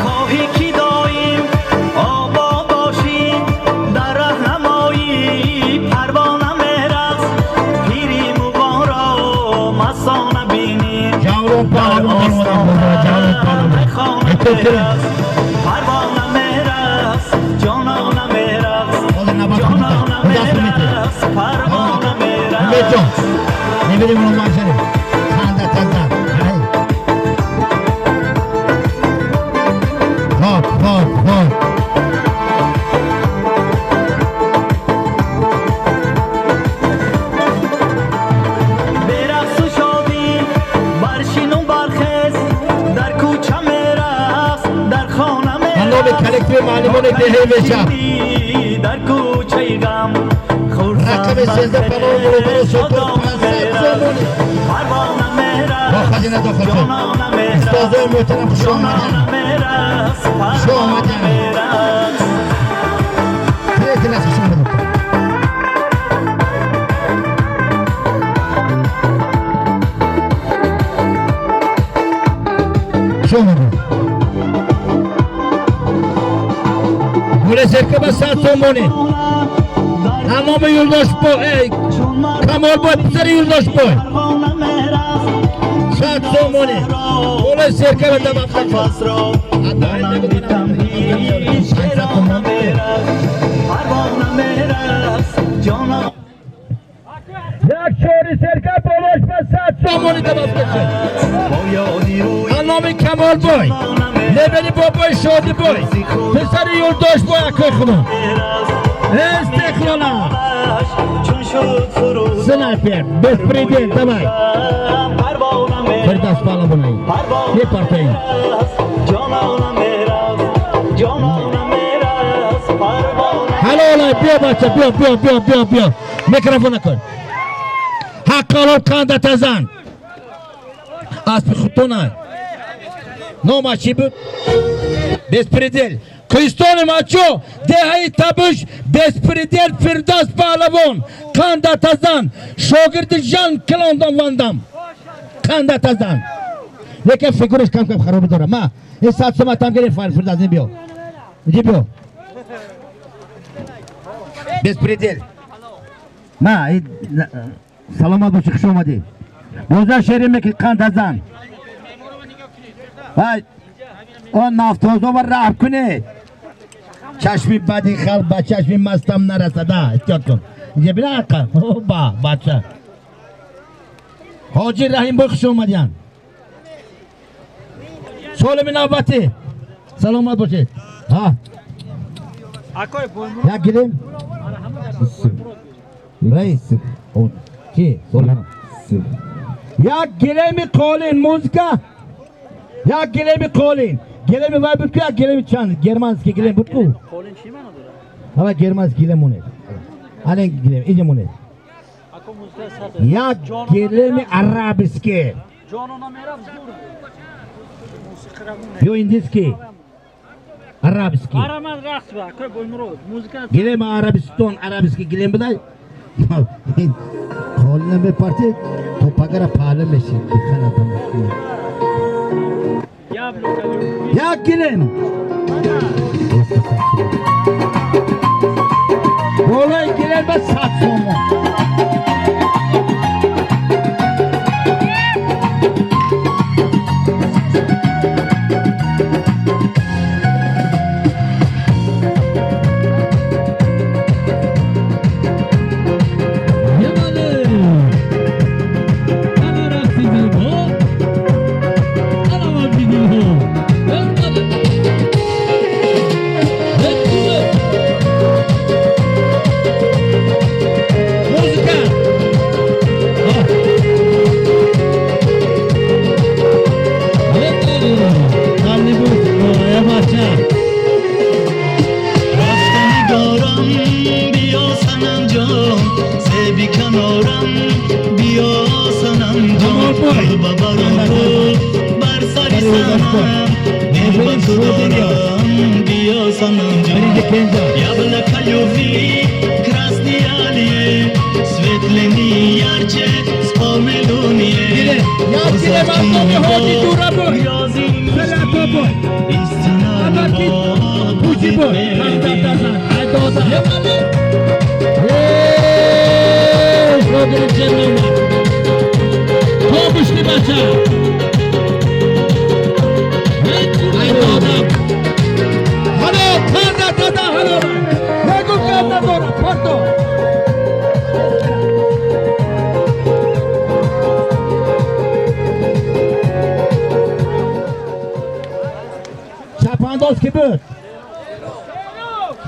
G: Хоҳӣ ки доим обод бошӣ, дар раҳнамои парвона мерақс, пири муғонро мастона бинӣ,
A: Ҷавлон
G: дар
A: паҳлавон даромадам, Ҷавлон паҳлавон.
G: мехона
A: Эҳтиёт кунед.
G: мерақс, парвона мерақс, ҷонона мерақс,
A: Ҳозир набард
G: ҷонона
A: кунед. Даст метед.
G: мерақс, парвона
A: Умедҷон,
G: мерақс.
A: мебинем оно маншарем. Ханда таза. Ай. Хоб, хоб, хоб.
G: Берақсу шодӣ баршину бархез, дар кӯча мерақс, дар хона
A: Ба номи
G: мерақс,
A: коллективи муаллимони деҳаи Вешаб.
G: дар кӯчаи ғам
A: Рақами 13 палов баробари сотор 500 сомонӣ.
G: парвона
A: Бо
G: мерақс,
A: хазина дохил шуд.
G: ҷонона мерақс,
A: Устозои муҳтарам, хуш омадед.
G: ҷонона мерақс,
A: Хуш
G: парвона
A: омадед.
G: мерақс.
A: Третий раз хуш омадед. Хуш омадед. Гули серка ба 100 сомонӣ. Номи Юлдошбой, эй, Камолбой, писари Юлдошбой.
G: Парвона мерақс,
A: 100 сомонӣ. Гули серка ба добавка шуд.
G: қафасро монанди ҳеҷ шерона мерақс, парвона мерақс, ҷонона
A: Як чори серка болош ба 100 сомонӣ добавка шуд.
G: бо ёди рӯи
A: Номи Камолбой, лебени бобои Шодибой, писари Юлдошбой акои худо.
G: мерақс,
A: Истиқлола.
G: чун шуд фурӯзон,
A: Снайпер, беспредел, давай.
G: парвона мерақс,
A: Фирдавс паҳлавонаи.
G: парвона
A: Мепартоем.
G: мерақс, ҷонона мерақс, ҷонона мерақс, парвона
A: Ҳалолай, биё бача, биё, биё, биё, биё, биё. Микрофон кун. Ҳаққалол қанда тазан. Аспи хутуна. Номаш чӣ буд? Беспредел. Кӯҳистони Мачо, деҳаи Табуш, Беспредел Фирдавс паҳлавон, қанда тазан, шогирди Жан Клондон Вандам. Қанда тазан. Лекин фигураш кам кам харобӣ дорад. Ма, ин 100 сома там гирифт, Фирдавс, биё. Иди биё. Беспредел. Ма, саломат бошӣ, хуш омадӣ. Бозар шере мекунӣ қандазан. Вай, он нафтозова раҳм кунед. Чашми бади халқ ба чашми мастам нарасада. Эҳтиёт кун. Инҷа бина ақа. Ба, бача. Ҳоҷи Раҳимбой, хуш омадиян. Солими навбатӣ, саломат бошед. Ҳа, як гилем раис ки, як гилеми қолин, музыка, як гилеми қолин, гилеми вай буд ку, як гилеми чанд германский гилем буд ку. Ава германский гилем монед, ана гилем инҷа монед, як гилеми арабский ё индийский, арабский гилем, Арабистон арабский гилем будай. Қолина мепарти, то пагара паҳла меши. Як гилем болои гилем ба 100 сомон.
D: Яблоко любви, красный алие, светлый ярче с полнолуния. Истина любовь будет
A: Чапандоз ки буд?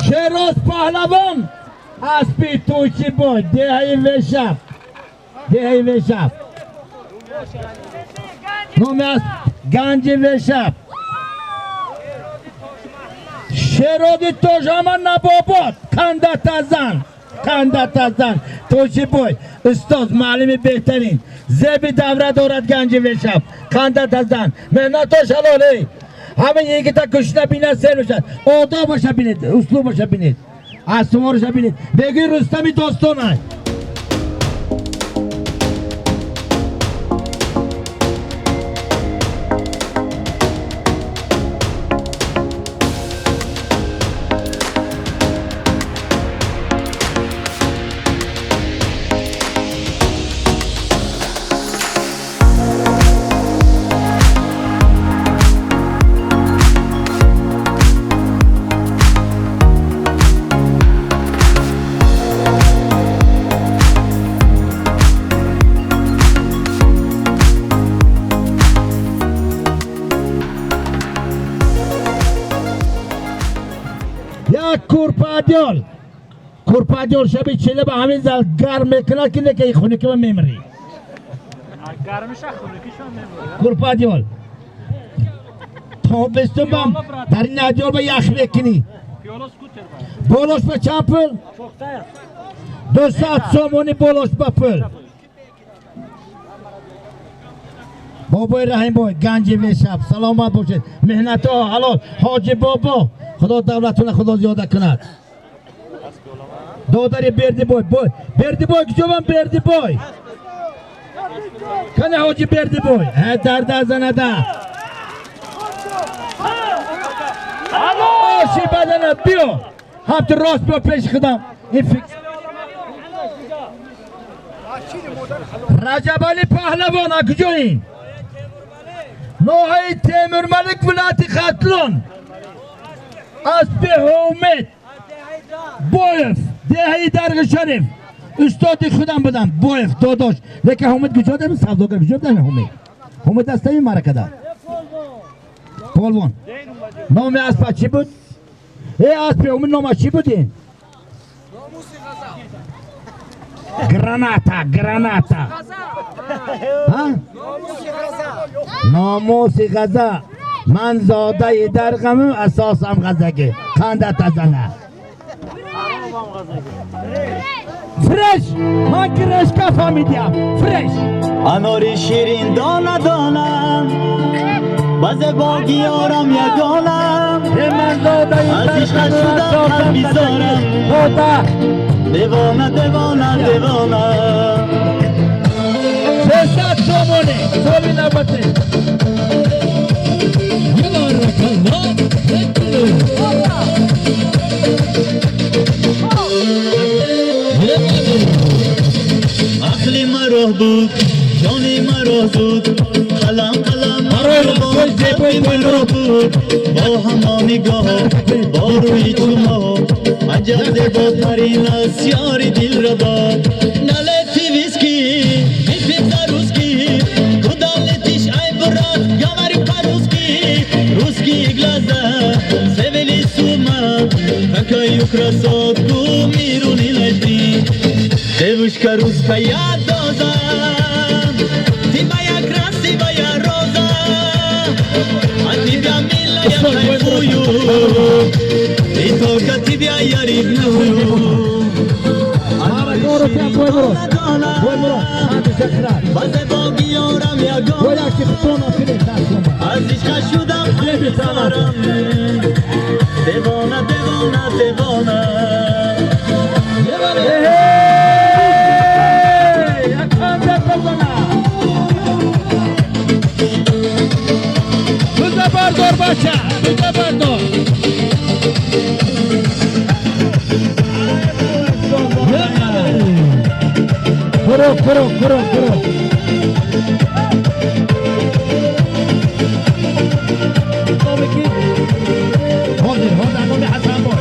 A: Шероз Паҳлавон, аспи Тӯйчибой, деҳаи Вешаб, деҳаи Вешаб, номи асп Ганҷи Вешаб. Шероди Тожама Набобод, кандатазан, кандатазан, Тӯйчибой, устоз, муаллими беҳтарин, зеби давра дорад. Ганҷи Вешаб, кандатазан, меҳнатош ҳалолей. Ҳамин йигита гушна бинад, сер мешавад. Одобаша бинед, услубаша бинед, асворша бинед, бегӯи Рустами достонай. Як курпадёл, курпадёл шаби чила ба ҳамин зал гарм мекунад, ки неки хунукима мемирӣ. Курпадёл тобистон бам дар ин адёл ба ях мекунӣ. Болош ба чанд пул? 200 сомони болош ба пул. Бобои Раҳимбой, Ганҷи Вешаб, саломат бошед, меҳнатҳо ҳалол. Ҳоҷи бобо, Худо давлатуна Худо зиёда кунад. Додари Бердибой, бой Бердибой, куҷобам Бердибой? Кане ҳоҷи Бердибой? Ҳе, дарда занада оши бадана. Биё, ҳамту рост биё пеши худам. Ин фикс Раҷабали Паҳлавон, а куҷоин? Ноҳияи Темурмалик, вилояти Хатлон, аспи Ҳумед Боев, деҳаи Дарғи Шариф. Устоди худам будам, Боев додош. Лекин Ҳумид куҷо дорем? Савдогар куҷо дорем Ҳумид? Ҳумид аст ин маъракада. Полвон. Номи аспа чӣ буд? Э аспи Ҳумид номаш чӣ буд ин? Граната, граната. Ҳа? Номуси ғаза. Ман зодаи дарғаму асосам ғазагӣ. Қанда тазана. Фреш! Ман грешка фаҳмидиам. Фреш!
G: Анори ширин дона дона, ба зебоги ёрам ягона.
A: Ман зодаи
G: Аз ишқа
A: дарғаму
G: шудам
A: асосам
G: қалбизорам.
A: ғазагӣ. Дода!
G: Девона, девона, девона.
A: 300 сомонӣ. Соли навбатӣ.
G: Ақли маро буд, ҷони маро зуд, қалам қалам
A: Барои рақсҳои зебои
G: қалби маро буд, бо ҳамон нигоҳ, бо рӯи чумо, аҷаб зеботарин аст ёри дилрабо. Налети виски, выпьем за русский, куда летишь, ай, брат, говори по-русски. Русские глаза свели с ума, какую красотку миру не найти. Девушка русская доза, ты моя красивая роза, от тебя, милая, кайфую, и только тебя я ревную.
A: Маъракаро тиам бой мурод. Бой мурод. Ман ташаккурат.
G: Ба зебоги ёрам
A: Бой
G: ягона,
A: якти хутон афкунед даст шумо.
G: аз ишқа шудам ҳайрон. Девона, девона, девона.
A: Эй! Яканда тазана. Туза бардор бача, туза бардор. Курук, курук, курук, курук. Ҳозир, ҳозир номи Ҳасан бой.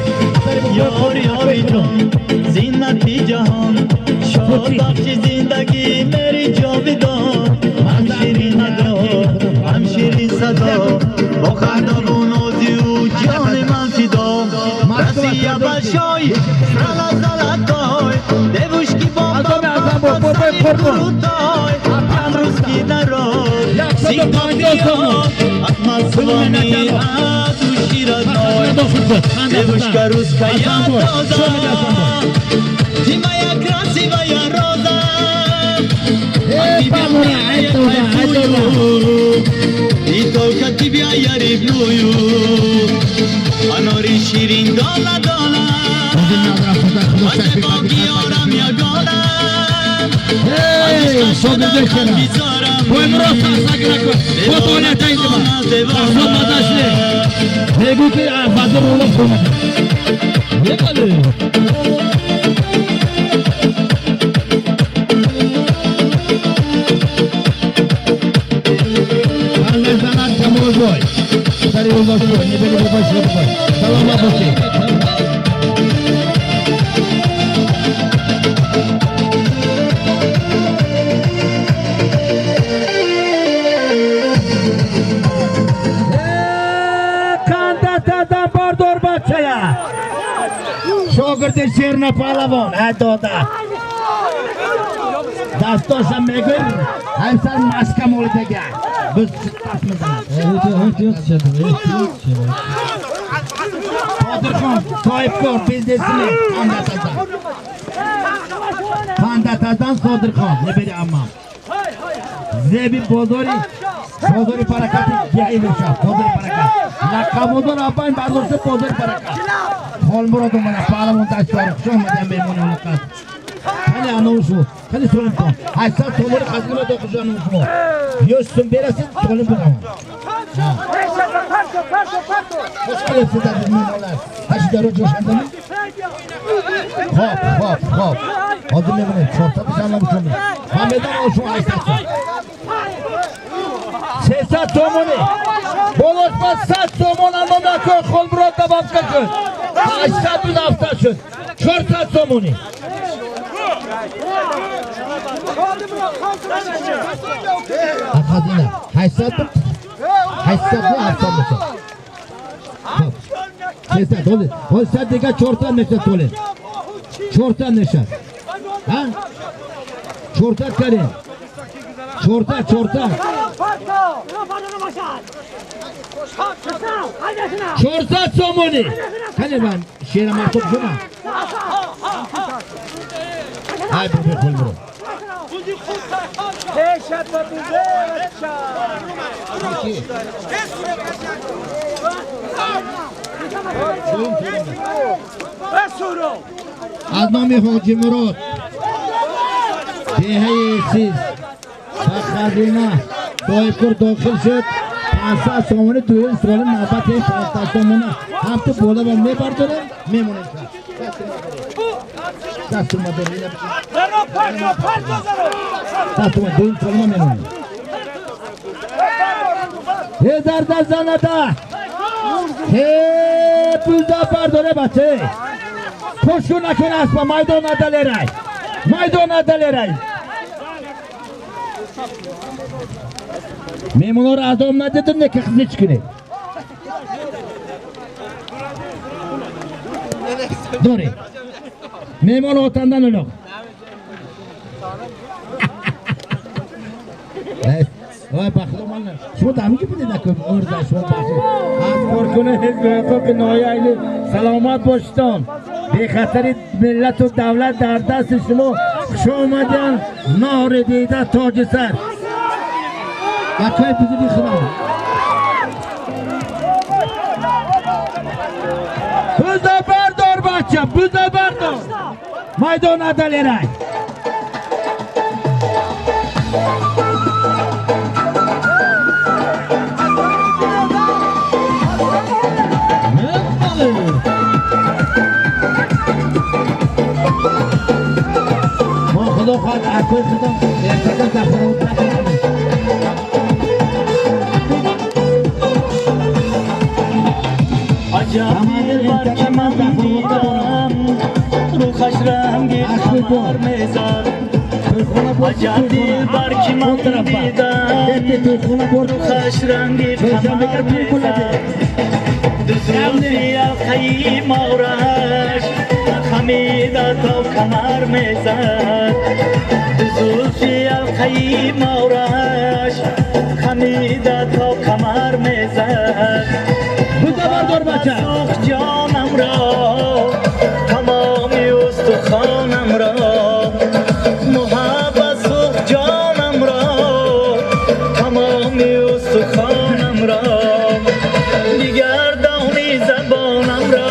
G: Ёр, ёри ҷон, зинати ҷаҳон, шод бахши зиндагӣ, мери ҷовидон. Ҳам ширин адо, ҳам ширин садо, бо хандаву нозию ҷони ман фидо. Россия большой, страна золотой, девушки бомба,
A: Азоми Ҳасан бой, бой, бой, қурбон.
G: крутой, ҳам русский народ
A: Яксаду панҷоҳ сомон.
G: от Москвы от души родной. Девушка русская доза, ты моя красивая роза, от тебя, милая, кайфую, и только тебя я ревную. Анори ширин дона дона, ба зебоги ёрам ягона,
A: Эй, шогирдои шера. Бой мурод сарсак накун. Фотоня таидима. Сарсот мадашли. Мегӯ ки базор улуғ кунад. Ебали. Мезанад Камол бой. Сари Юлдош бой, небери бобой шуд бой. Саломат бошед. Қандатадан бардор бачая. Шогирди Шерна паҳлавон, ай дода. Дастошам мегӯй, ҳамсар маска молидага. Biz даст мезанад. Qodirxon, соҳибкор, бизнесмен, Қандатазан. Қандатазан Содирхон, небери аммам. Зеби бозори бозори баракати ҷаи мешавад, бозори баракат. Лақабодор абайн бардошта бозори баракат. Холмурод омада, паҳлавон даштори, хуш омадем меҳмони олиқадр. Хеле анон шумо, хеле солим кун. 800 сомони қазима дохил шуд анон шумо. Ё сум берасед, солим будам. Хуш келибсиз, азиз меҳмонlar. Ҳашидаро ҷӯшандами? Хоб, хоб, хоб. Ҳозир мебинем, 400 бишам набушам. Ман медонам шумо 800 сом. 300 сомони. Болош ба 100 сомон анон акои Холмурод добавка шуд. 800 буд, 700 шуд. 400 сомони. Хазина 800 800 700 мешад. 300 доли. Ҳол сад дига 400 мешад толе. 400 мешад. Ҳа? 400 кардем. 400 400. 400 сомонӣ. Кане ман шера мактуб шума. Ай бобо хол бро. Аз номи Ҳоҷи Мурод деҳаи Сиз ба хазина соҳибкор дохил шуд. 500 сомонӣ дуюм соли навбати 500 сомона ҳамту боло ба мебардорем, мемонем. Дастума дорем. Дастума дуюм соли мемонем. Ҳезар дар занада. Ҳе пулда бардоре баче. Пушку накун аспа майдон надалерай. Майдон надалерай. Меҳмонҳоро азоб надидим, не ки хизмат кунед. Доред. Меҳмон отандан улуғ. Вай бахло ман. Шумо дар ҳаминҷо будед накун орза шумо бахшед. Аз коркуни ҳизби ҳуқуқи ноҳияи саломат бошитон. Бехатари миллату давлат дар дасти шумо. Хуш омадиан нори дида тоҷи сар. Акай бузурги худо. Буза бардор бача, буза бардор. Майдон адалерай. ما خدا خواهد اکوی خدا ارتکا زفر
G: عجب دلبر که من دیدم روخش رنگ قمر میزد. عجب دلبر که من دیدم روخش رنگ قمر میزد. دو زلفی حلقه‌ای مارش خمیده تا کمر میزد. دو زلفی حلقه‌ای مارش خمیده تا کمر میزد. سوخت جانم را تمامی استخوانم را. محبت سوخت جانم را تمامی استخوانم را. دیگر دانی زبانم را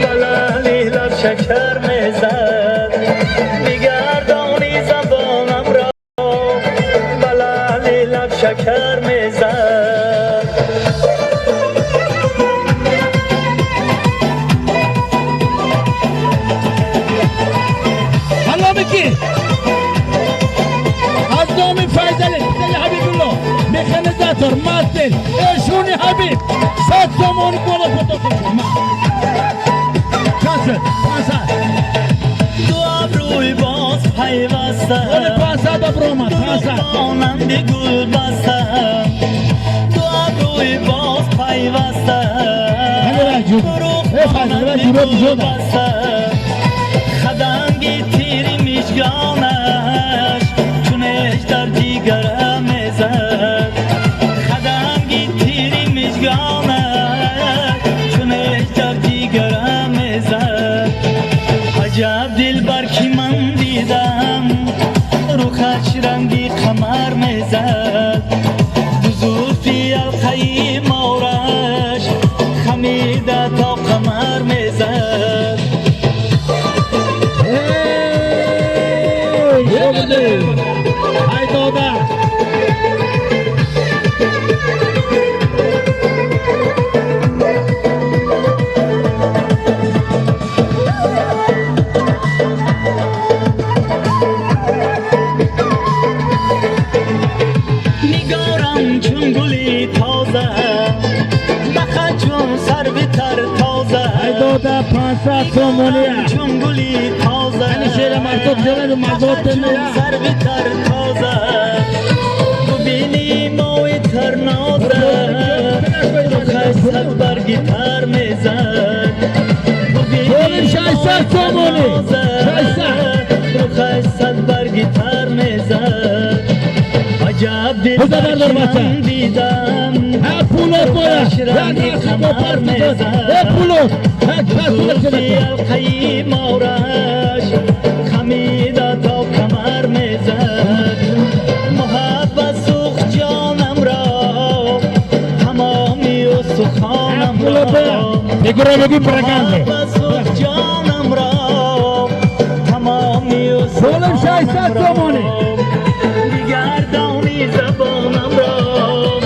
G: بلالی لب شکر میزد. دیگر دانی زبانم را بلالی لب شکر میزد.
A: از نام فیضل حبیب الله مخنزاتور ماستر اشونی حبیب 100 سومون بالا خود چند شد؟ 500.
G: دو ابروی باز پیوسته
A: 500 ابرو 500
G: مانند گل بسته. دو ابروی باز پیوسته گل بسته. خدنگ تیری مژگانش چونش در جیگرم میزد. خدنگ تیری مژگانش چونش در جیگرم میزد. عجب دلبر که من دیدم روخش رنگی قمر میزد. دو زلفی حلقه‌ای مارش خمیده تا قمر میزد.
A: Haydoda.
G: نگارم چون گلی تازه بخت چون سرو تر تازه.
A: Haydoda 500 سومونی.
G: چون گلی تازه
A: یعنی شیر Мардо куҷо мардо
G: Сарви тар тоза, бубини мои тар ноза, рухаш барги тар мезад.
A: Солим 600 сомонӣ. 600.
G: Рухаш сад барги тар мезад. Аҷаб
A: Буза бардор, бача.
G: дилбар дидам.
A: Ҳа, пулот боя. Як рақси бо пас. Э, пулот. Ҳа, пас пулот
G: Зулфи
A: чӣ?
G: алқаи мораш хамида то камар мезад. Муҳаббат сӯхт ҷонамро, тамоми устухонамро.
A: Пулот боя. Фигура бигӯ пропаганде.
G: Муҳаббат сӯхт ҷонамро, тамоми
A: Солим 600 сомонӣ.
G: Бигардони забонамро.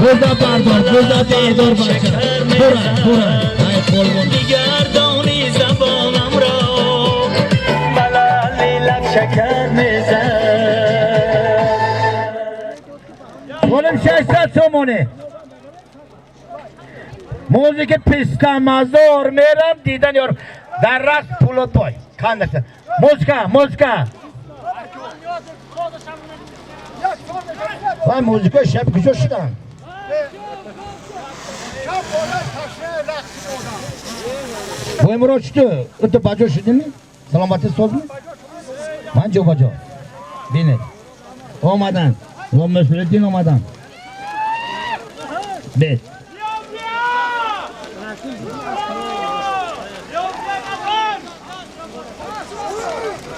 A: Буза бардор, буза бардор, бача. Бура, бура. Ай полвон.
G: Бигардони забонамро, балали лаб шакар мезад.
A: Солим 600 сомонӣ. Музики пистамазор мерам дидан ёр. Дар рақс пулот бой. Кандаса. Музыка, музыка. Вай, музыка шаб куҷо шудан? Бой муро чуту? Уто баҷо шудими? Саломатӣ созми? Ман ҷо баҷо. Бинед. Омадан. Муслиддин омадан. Бед.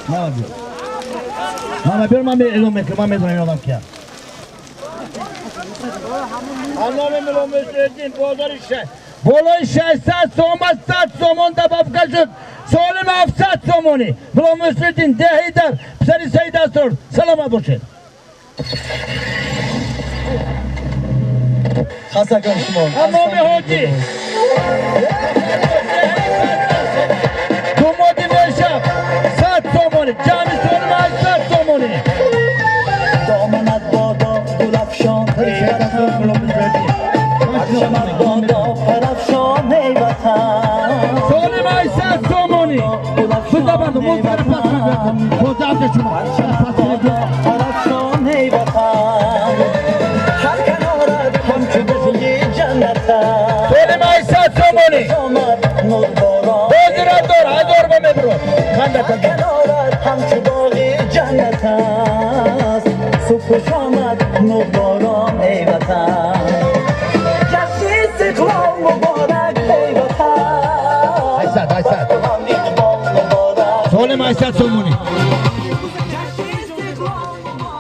A: Мама биё. Мама биё, ман эълон мекунам, ман медонам ин одам кия. Анноми Мулло Муслиддин бозори болои 600 сома 100 сомон добавка шуд. Солим 700 сомонӣ. Мулло Муслиддин деҳидар, писари Саид Асрор. Саломат бошед.
C: Хастакам шумо.
A: Амоми ҳоҷӣ. Думоди мешаб 100 сомонӣ. Ҷамъи солим 800 сомонӣ.
G: Доманат бодо гулафшон, эй ватан, парчамат бодо парафшон, эй ватан.
A: Солим 800 сомонӣ. Буза бардор, музыкаро пас кун. Боза авҷа шумо.
G: Парчамат бодо парафшон, эй ватан, ҳар канорат ҳамчу боғи ҷаннат аст.
A: Солим 800 сомонӣ.
G: Омад нурборон.
A: Бозира дор, ҳазор ба мебурод. Ханда
G: Ҳар
A: кун.
G: канорат ҳамчу боғи ҷаннат аст, субҳу шомат нурборон, эй ватан. Ҷашни истиқлол муборак, эй ватан.
A: 800, 800.
G: Бахту ҳам иқбол муборак.
A: Солим 800 сомонӣ.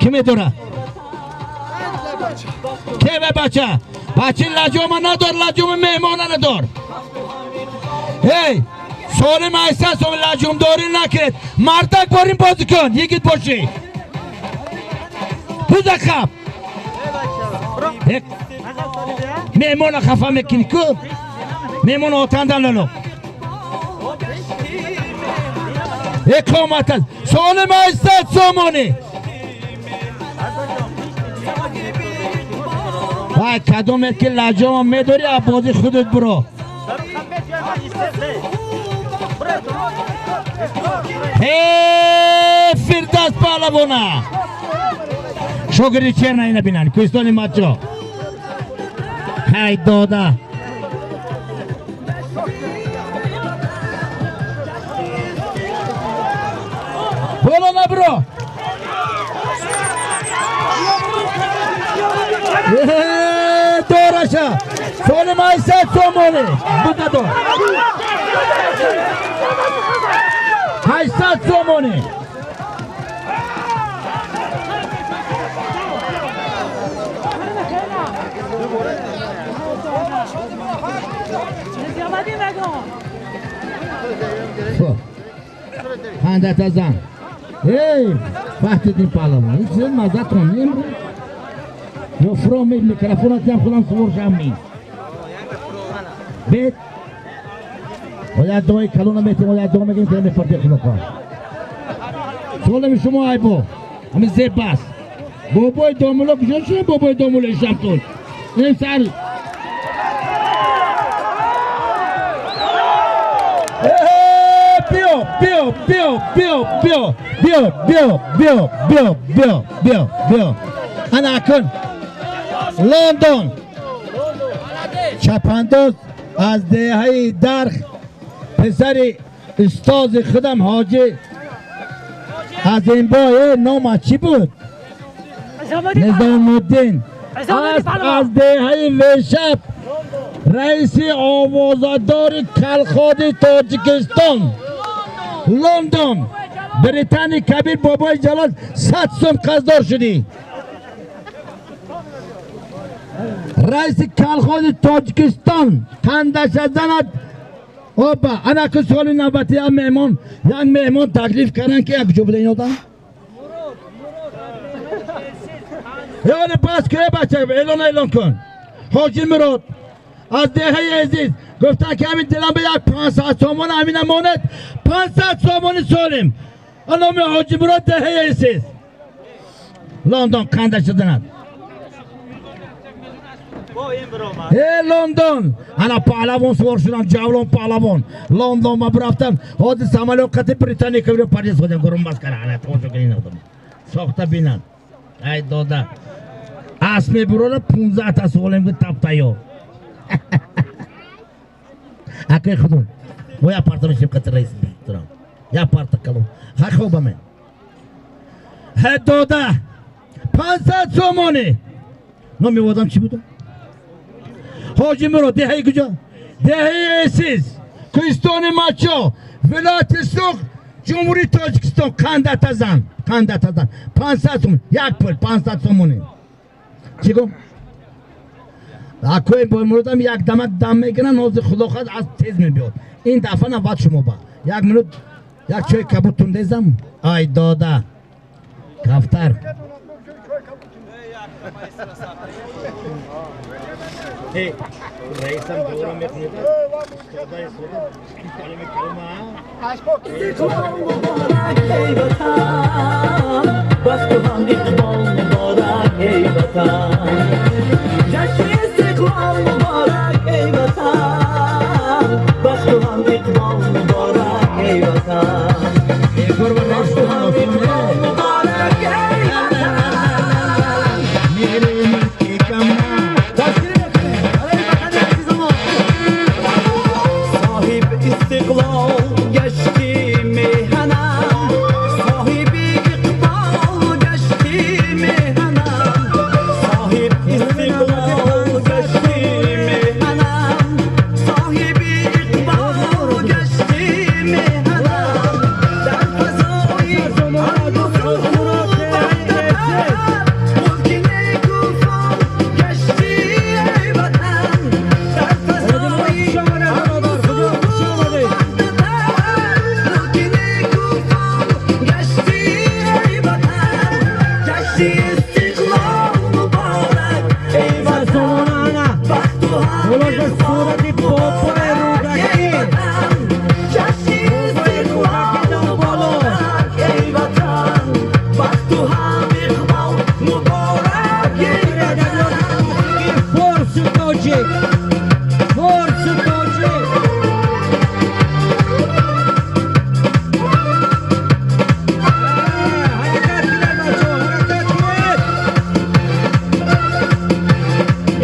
A: Ки медорад? Кеве бача? Бачи лаҷома надор, лаҷоми меҳмона надор. Эй, солим 800 сомон, лаҷумдорӣ накунед. Мардак борин бозӣ кун, йигит бошӣ. Буза хаб. Меҳмона хафа мекунӣ ку? Меҳмон отандан лоло. Иқомат аст. Солим 800 сомонӣ. Вай, кадомет ки лаҷома медорӣ, аз бозӣ худат буро. Э, Фирдавс паҳлавона. Шогирди черна ина бинанд, кӯҳистони Маҷо. Ҳай дода. Боло набуро. Э, дораша. Солим 800 сомонӣ. Буда дор. 800 сомонӣ. Хуб. Хандата зан. Эй, Фаҳтиддин паҳлавон, ин чиз маззатон нем? Ё фуро ме микрофонат ям худам суворшам ми. Бед. Оя дуои калона метем, оя дуо мегирем, ки мепартем худо хоҳад. Солими шумо айбо. Ҳамин зеб аст. Бобои домуло куҷо шуд? Бобои домуло шамтун. Ин сар. Э, биё, биё. биё, биё, биё, биё, биё, биё, биё, биё, биё, биё, биё. Ана акун Лондон, чапандоз аз деҳаи Дарх, писари устози худам ҳоҷи Азимбой, нома чӣ буд? Низомуддин, аз деҳаи Вешаб, раиси овозадори калходи Тоҷикистон, Лондон, Британи Кабир, бобои Ҷалол, 100 сум қарздор шудӣ. Раиси калхози Тоҷикистон қандаша занад. Опа, ана ку соли навбати як меҳмон, як меҳмон таклиф карданд, ки як куҷо буда ин одам? Ёне бас кӯ, бача, эълон, эълон кун. Ҳоҷи Мурод аз деҳаи Азиз гуфтанд, ки ҳамин дилам ба як 500 сомон ҳамина монед, 500 сомони солим. Номи Ҳоҷи Мурод, деҳаи Азиз, Лондон, қандаша занад. Э, Лондон, ана паҳлавон сувор шудам, Ҷавлон паҳлавон. Лондон ба рафтам, ҳозир самолёт қати Британия кабир Париж ходем, гурумбас кара, ана тамошо кунин, одам сохта бинанд. Ай дода, асп мебурора, 15 та солем тап тайёр. Акай худум мо як парта мешем, қати раис турам як парта калом. Ха, хобаме. Ҳе дода, 500 сомонӣ. Номи одам чӣ буда? Ҳоҷи Мурод, деҳаи куҷо? Деҳаи Эсиз, кӯҳистони Мачо, вилояти Суғд, Ҷумҳурии Тоҷикистон. Қандата зан, қандата зан, 500 сомон, як пул 500 сомонӣ. Чӣ гум? Акои Боймуродам як дамак дам мегиранд, ҳозир худо хоҳад аз тез мебиёд. Ин дафъа навбат шумо ба як минут як чойи кабуд тундезам. Ай дода, кафтар. Раисам дура мекунед, устода истода, калими калима.
G: Истиқлол муборак, эй ватан, бахту ҳам иқбол муборак, эй ватан. Ҷашни истиқлол муборак, эй ватан, бахту ҳам иқбол муборак, эй ватан. Бахту ҳам иқбол муборак, эй ватан.
A: Дастгирӣ мекунем барои ватани азизамон.
G: Соҳиб истиқлол гашти меҳанам, соҳиби иқбол гашти меҳанам, соҳиб истиқлол гашти меҳанам, соҳиби иқбол гашти меҳанам. Дар фазои амну сулҳу ваҳдат, мулки некуфом гашти, эй ватан. Дар фазои амну сулҳу ваҳдат, мулки некуфом гашти, эй ватан. Ҷашни истиқлол муборак, эй ватан, бахту ҳам иқбол муборак, эй ватан. Ҷашни истиқлол муборак, эй ватан, бахту ҳам иқбол муборак, эй ватан.
H: Форсу тоҷик, форсу тоҷик. Ҳаракат кунед, бачаҳо, ҳаракат кунед.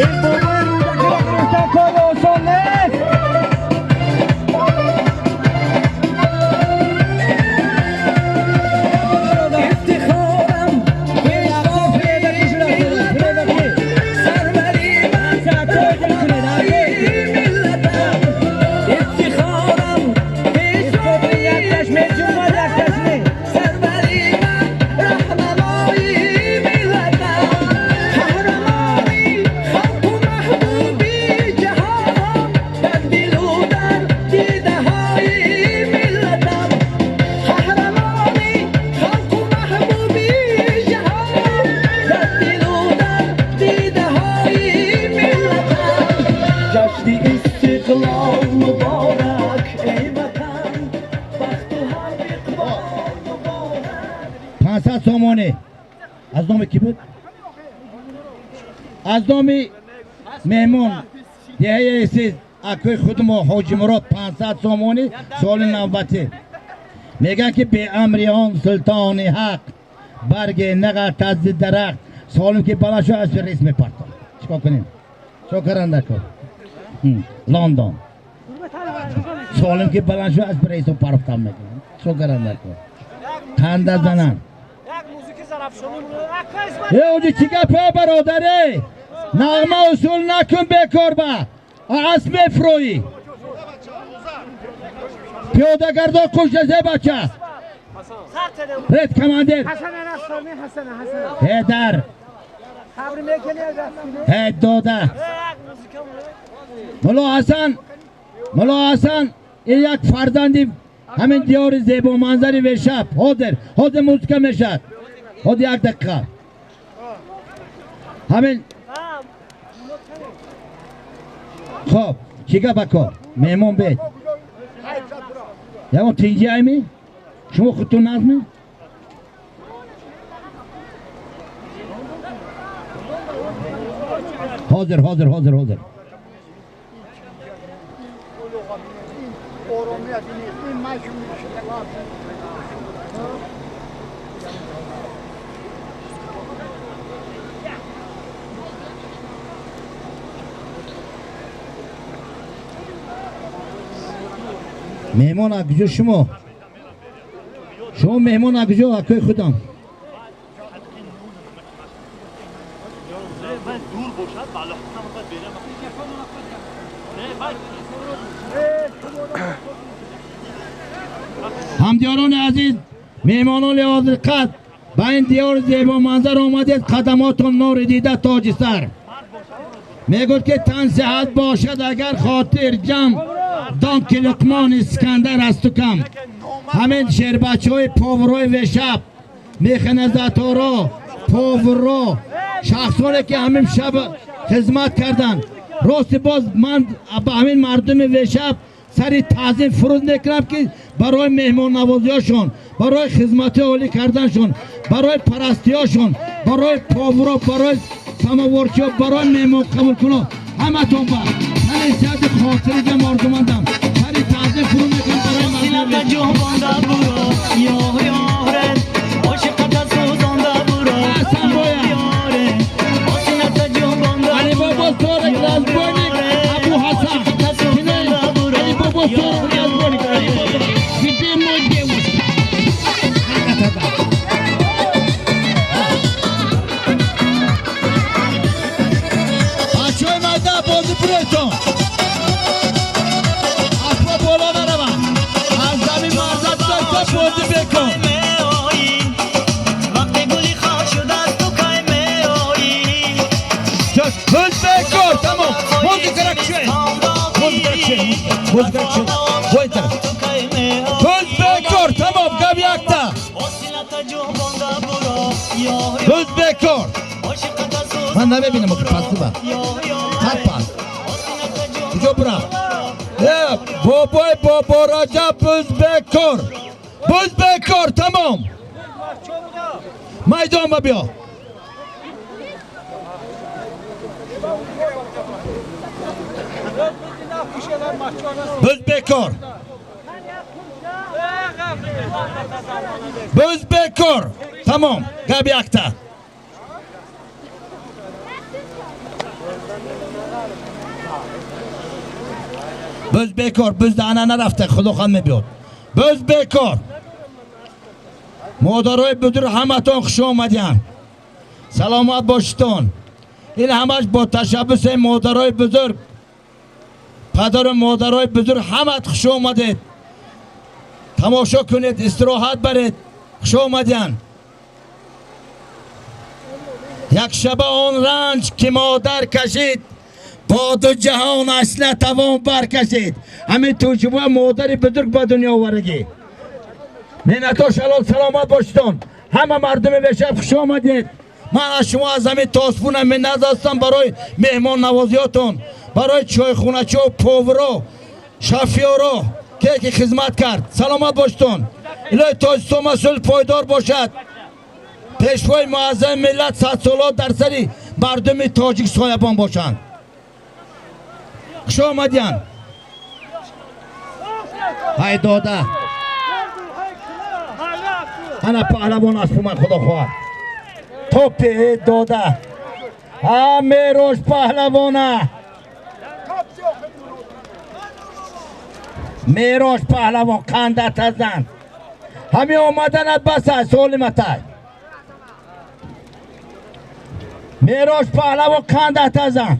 H: Ин бобои Рӯдакиро гирифтан кори осон нест.
G: Ифтихорам пешвои миллатам, сарвари ман, раҳнамои миллатам. Ифтихорам пешвои миллатам, сарвари ман, раҳнамои миллатам. Қаҳрамони халқу маҳбуби ҷаҳон, дар дилу дар дидаҳои миллатам. Қаҳрамони халқу маҳбуби ҷаҳон, дар дилу дар дидаҳои миллатам. Ҷашни истиқлол муборак, эй ватан, бахту ҳам иқбол муборак.
A: 500 сомонӣ аз номи кӣ буд? Аз номи меҳмон, деҳаи Эсиз, акои худмо Ҳоҷи Мурод, 500 сомонӣ. Соли навбатӣ Мегӯянд ки беамри он султони ҳақ барге нағарт аз дарахт. Солим ки баланд шуд, аз рейс мепартом. Чикор кунем? Чикор каранда кор? Лондон. Солим ки баланд шуд, аз рейсо парфтам мекунам. Чикор каранда кор? Қанда зананд. Э, оҷи чӣ гапе, бародаре? Нағма усул накун, бекор ба. Асп мефурӯӣ. Пиёдагардон кушазе бача. Ред командир. Ҳедар. Ҳед дода. Мулло Ҳасан, Мулло Ҳасан ин як фарзанди ҳамин диёри зебоманзари Вешаб. Ҳозир, ҳозир музыка мешавад. Ҳозир як дақиқа. Ҳамин хоб, чӣ гап ако? Меҳмон бед. Ягон тинҷи айми? Шумо худтон назми? Ҳозир, ҳозир, ҳозир, ҳозир. Меҳмон акҷо шумо? Шумо меҳмон акҷо акои худам? Ҳамдиёрони азиз, меҳмонони ҳозирқад, ба ин диёри зебоманзар омадед, қадамотон нури дида тоҷи сар. Мегӯд ки тан сиҳат бошад агар хотир ҷамъ, дон ки Луқмон Искандар асту кам. Ҳамин шербачаҳои поврои Вешаб, механизаторо, повро, шахсоне ки ҳамин шаб хизмат карданд. Рости боз ман ба ҳамин мардуми Вешаб сари таъзим фуруд мекунам, ки барои меҳмоннавозиҳошон, барои хизмати олӣ карданшон, барои парастиҳошон, барои повро, барои самоворчиҳо, барои меҳмон қабулкунон ҳаматон ба сари сиҳати хотири ҷам орзумандам. Сари таъзим фуруд мекунам барои мардуми Алибобо 40 разбойник Абу Ҳасан. Алибобо 40 разбойник Алибобо. Где мой девушка? Бачаҳои майда, бозӣ буретон. Аспо боло нараванд. Аз замин марзат дошта бозӣ бекун. Бекор, тамом. Музыка кушед. Музыка кушед. Музыка кушед. Войтар. Бекор, тамом, гап якта. Бекор. Ман намебинам, пасти ба. Хат паст. Куҷо бурам? Э, бобой Бобо Раҷаб бекор. Бекор, тамом. Майдон ба биё. Буз бекор. Буз бекор. Тамом. Гап якта. Буз бекор, буз даҳана нарафта, худохан мебиёд. Буз бекор. Модарои бузург, ҳаматон хуш омадиян. Саломат бошитон. Ин ҳамаш бо ташаббуси модарои бузург, падару модарои бузург, ҳамат хуш омадед. Тамошо кунед, истироҳат баред. Хуш омадиян. Як шаба он ранҷ ки модар кашид, бо ду ҷаҳон асла тавон баркашид. Ҳамин тӯҷуба модари бузург ба дунё оварагӣ. Миннатдор, шалол, саломат бошитон. Ҳама мардуми Вешаб хуш омадед. Ман аз шумо аз ҳамин тосбунам миннат ҳастам барои меҳмоннавозиётон, барои чойхоначиҳо, повро, шафёро, ке ки хизмат кард. Саломат бошитон. Илоҳи Тоҷикистон масъул пойдор бошад. Пешвои муаззами миллат садсоло дар сари мардуми тоҷик соябон бошанд. Хуш омадиян. Ҳай дода. Ана паҳлавон аспуман, худо хоҳад. Топи дода. Ҳа, Мерош паҳлавона. Мерош паҳлавон қандатазан. Ҳамин омаданат бас аст, солиматай. Мерош паҳлавон қандатазан.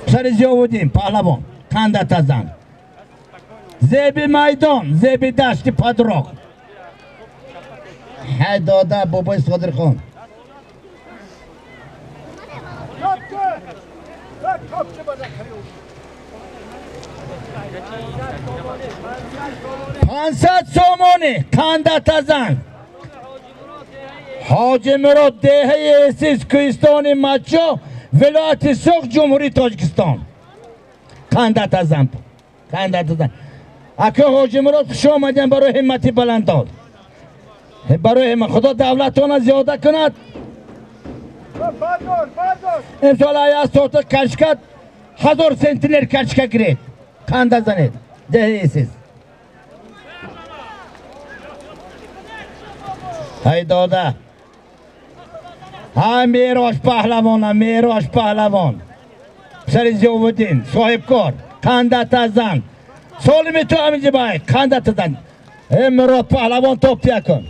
A: Писари Зиёвуддин паҳлавон қандатазан. Зеби майдон, зеби дашти падроқ. Ҳай дода бобои Содирхон. 500 сомонӣ қандатазан. Ҳоҷи Мурод, деҳаи Эсис, кӯҳистони Мачо, вилояти Суғд, Ҷумҳурии Тоҷикистон. Қандатазан. Қандатазан. Ака Ҳоҷи Мурод, хуш омадем барои ҳиммати баланддод. Барои ҳиммат Худо давлатона зиёда кунад. Имсол ая сота кашкат 1000 сентнер кашка гиред. Қанда занед. Деҳаи Эсис. Ҳай дода. Ҳай Мерош паҳлавона, Мерош паҳлавон. Писари Зиёвуддин, соҳибкор, қандатазан. Солими ту ҳаминҷибай, қандатазан. Э Мурод паҳлавон топтия кун.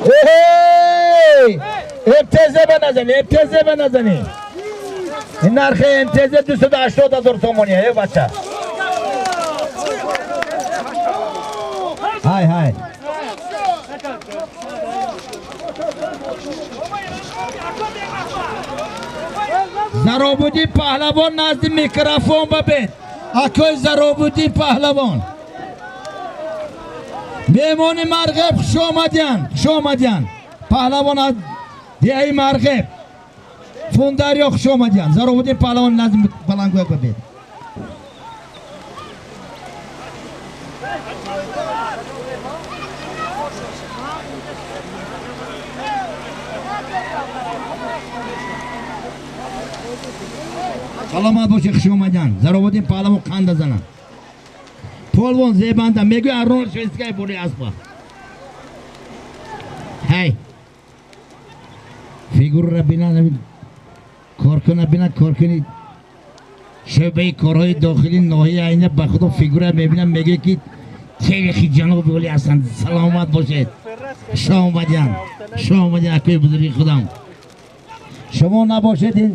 A: Эй! МТЗ ба назани, МТЗ ба назани. Ин нархи МТЗ 280 ҳазор сомонӣ, э бача. Ҳай, ҳай. Заробуддин паҳлавон назди микрофон бабед. Акои Заробуддин паҳлавон. Меҳмони Марғеб, хуш омадиян, хуш омадиян. Паҳлавон аз деҳаи Марғеб. Фундарё, хуш омадиян. Заробуддин паҳлавон назди баландгӯяк бабед. Саломат бошед, хуш омадиян. Заробуддин паҳлавон қанда занад. Полвон зебанда мегӯяд Арнольд Швейцария бори аспа. Ҳай. Фигурра бинан, коркуна бинан, коркуни шӯъбаи корҳои дохилии ноҳия айна ба худо фигура мебинам, мегӯяд ки терехи ҷаноби олӣ ҳастанд. Саломат бошед. Хуш омадиян. Хуш омадиян акои бузурги худам. Шумо набошед ин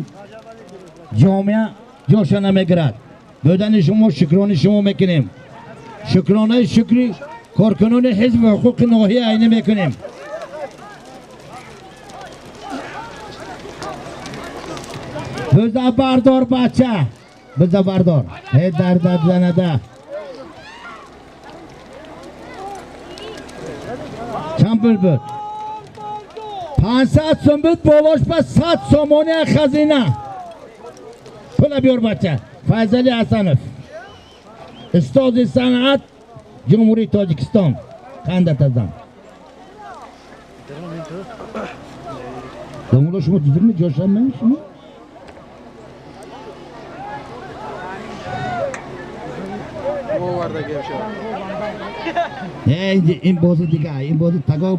A: ҷомеа ҷоша намегирад. Будани шумо шукрони шумо мекунем. Шукронаи шукри коркунони ҳизби ҳуқуқи ноҳия айна мекунем. Биза бардор бача, биза бардор. Эй дардат занада. Чанд пул буд? 500 сум буд, болош ба 100 сомони хазина. Пула биёр бача. Файзали Ҳасанов, устоди санъат, Ҷумҳурии Тоҷикистон. Қандатазан. Домулло, шумо дидирми ҷошам мен шумо? Ин бози дига, ин бози таго.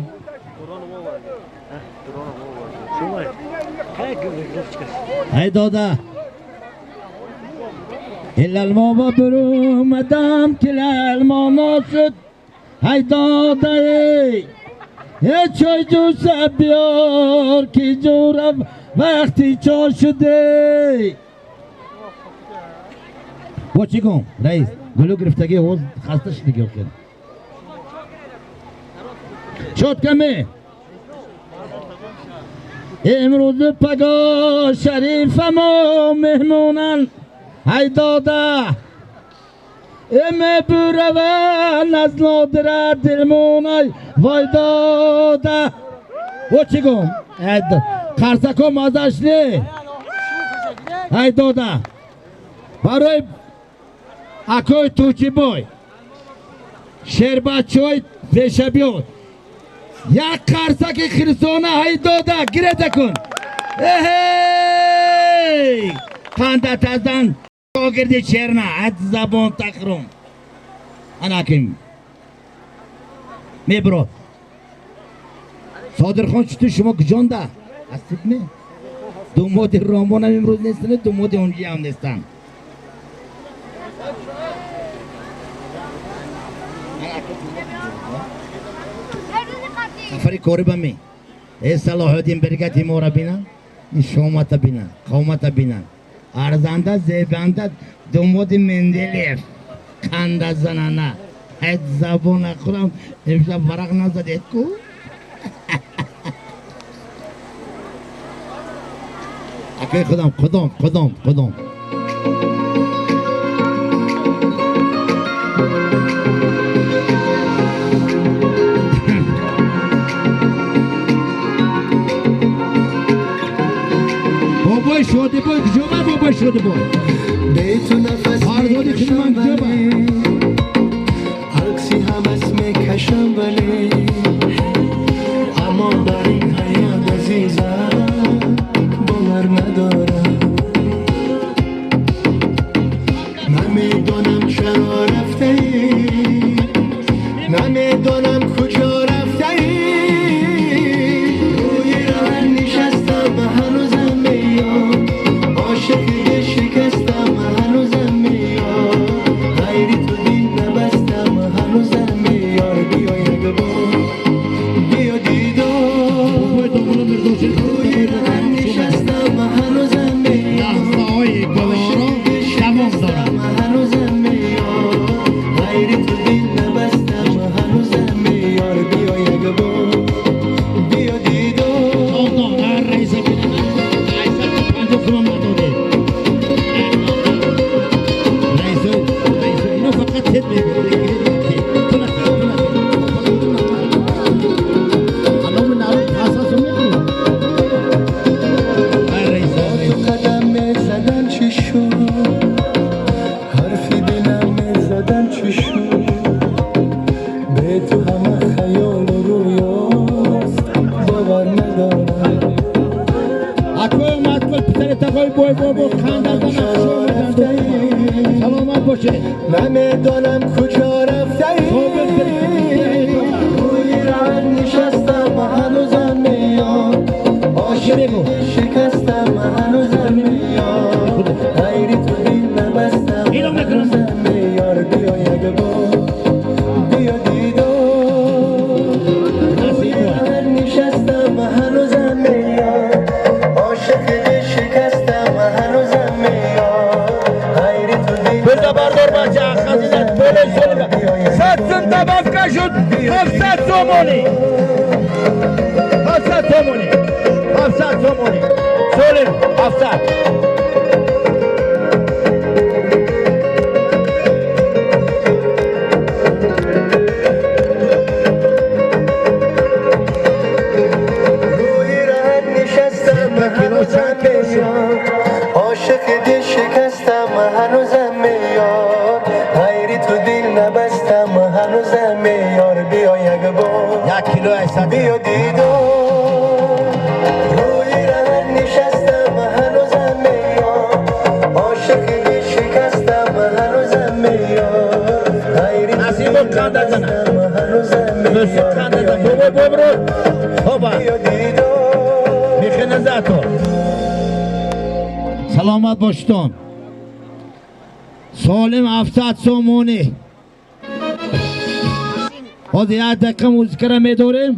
A: Ай дода. Илалмо ба бурумадам, ки лалмо ношуд. Ай дода, эй. Э чой ҷӯша биёр, ки ҷӯрам вақти чо шуде. Бо чӣ гум, раис? Гулу гирифтагӣ ҳоз хаста шудагӣ охир. Шод каме. Имрӯз паго шарифамо меҳмонан. Ай дода. Мебураван аз нодира дилмонай. Вой дода. Бо чӣ гум? Қарсако мазаш не. Ай дода. Барои акои Тучибой, шербачой пешабиёд. Як қарсаки хирсона, ҳай дода, гирета кун. Эй! Қандатаздан шогирди Черна, аз забон тақрум. Анаким. Меброд. Содирхон чуту шумо куҷонда? Ҳастид ме? Думоди Ромонам имрӯз нестанд, думоди онҷиам нестанд. Сафари кори ба ми. Э Салоҳиддин бергати моро бинам, ин шомата бинам, қомата бинам. Арзанда, зебанда, думоди Менделеев. Қанда занана. Ҳеҷ забон нахӯрам, имшаб варақ назадед ку? Акай худам, худом, худом, худом. Бобой Шодибой, куҷома бобой Шодибой?
C: Бе ту нафас
A: Фарзоди
C: мекашам
A: хидмат куҷоба?
C: вале, акси ҳавас мекашам вале, аммо бар ин ҳаёт азизам бовар надорам. Намедонам чаро рафтаӣ, намедонам куҷо рафтаӣ. Рӯи роҳ нишастам ҳанӯзам меёд, ошиқи дил шикастам ҳанӯзам меёд, ғайри ту дил набастам ҳанӯзам меёд. Биё як бор, биё дидор.
A: Бобой Домулло Мирзошир,
C: Рӯи роҳ нишастам ҳанӯзам меёд,
A: лаҳзаҳои гуворо давом дорад.
C: ҳанӯзам меёд, ғайри ту дил набастам ҳанӯзам меёд. Биё як бор, биё дидор.
A: Дом, дар раиса бинам, 850 сомон надодед. Раисо, раисо, ино фақат тед мегӯяд. Ту натед, ту натед. Аломи народ пасасо мекунад. Ай раисо,
C: Ту
A: раисо.
C: қадам мезадам чӣ шуд, ҳарфи дилам мезадам чӣ шуд, бе ту ҳама хаёлу рӯёст, бовар надорам.
A: Акои Маткул, писари тағои бой бобо, қанда занам, саломат бошед.
C: Намедонам куҷо рафтаӣ, рӯи роҳ нишастам ҳанӯзам меёд, ошиқи дил шикастам ҳанӯзам меёд, ғайри ту дил набастам ҳанӯзам меёд. Биё як бор, биё дидор. Рӯи роҳ нишастам ҳанӯзам меёд, ошиқи дил шикастам ҳанӯзам меёд, ғайри ту дил
A: Бирда бардор бача, хазинат болои соли. 100 сум добавка шуд, 700 сомонӣ. 700 сомонӣ. 700 сомонӣ. Солим, 700.
C: Рӯи роҳ нишастам ҳанӯзам меёд, ошиқи дил шикастам ҳанӯзам меёд, ғайри ту дил набастам ҳанӯзам меёд. Биё як бор,
A: Як кило 800.
C: биё дидор. Рӯи роҳ нишастам ҳанӯзам меёд, ошиқи дил шикастам ҳанӯзам меёд, ғайри ту
A: Насибо
C: дил
A: қанда зана.
C: набастам ҳанӯзам
A: Мусиқ
C: меёд.
A: қанда зана. Бобой бобро. Хоба.
C: Биё дидор.
A: Механизатор. Саломат бошитон. Солим 700 сомонӣ. Ҳозир як дақиқа музикара медорем.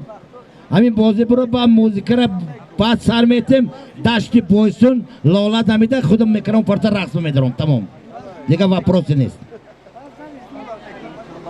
A: Ҳамин бозӣ буро ба музикара баъд сар метем. Дашти Бойсун лола дамида худам мекунам, парта рақс медорам. Тамом. Дигар вопросе нест.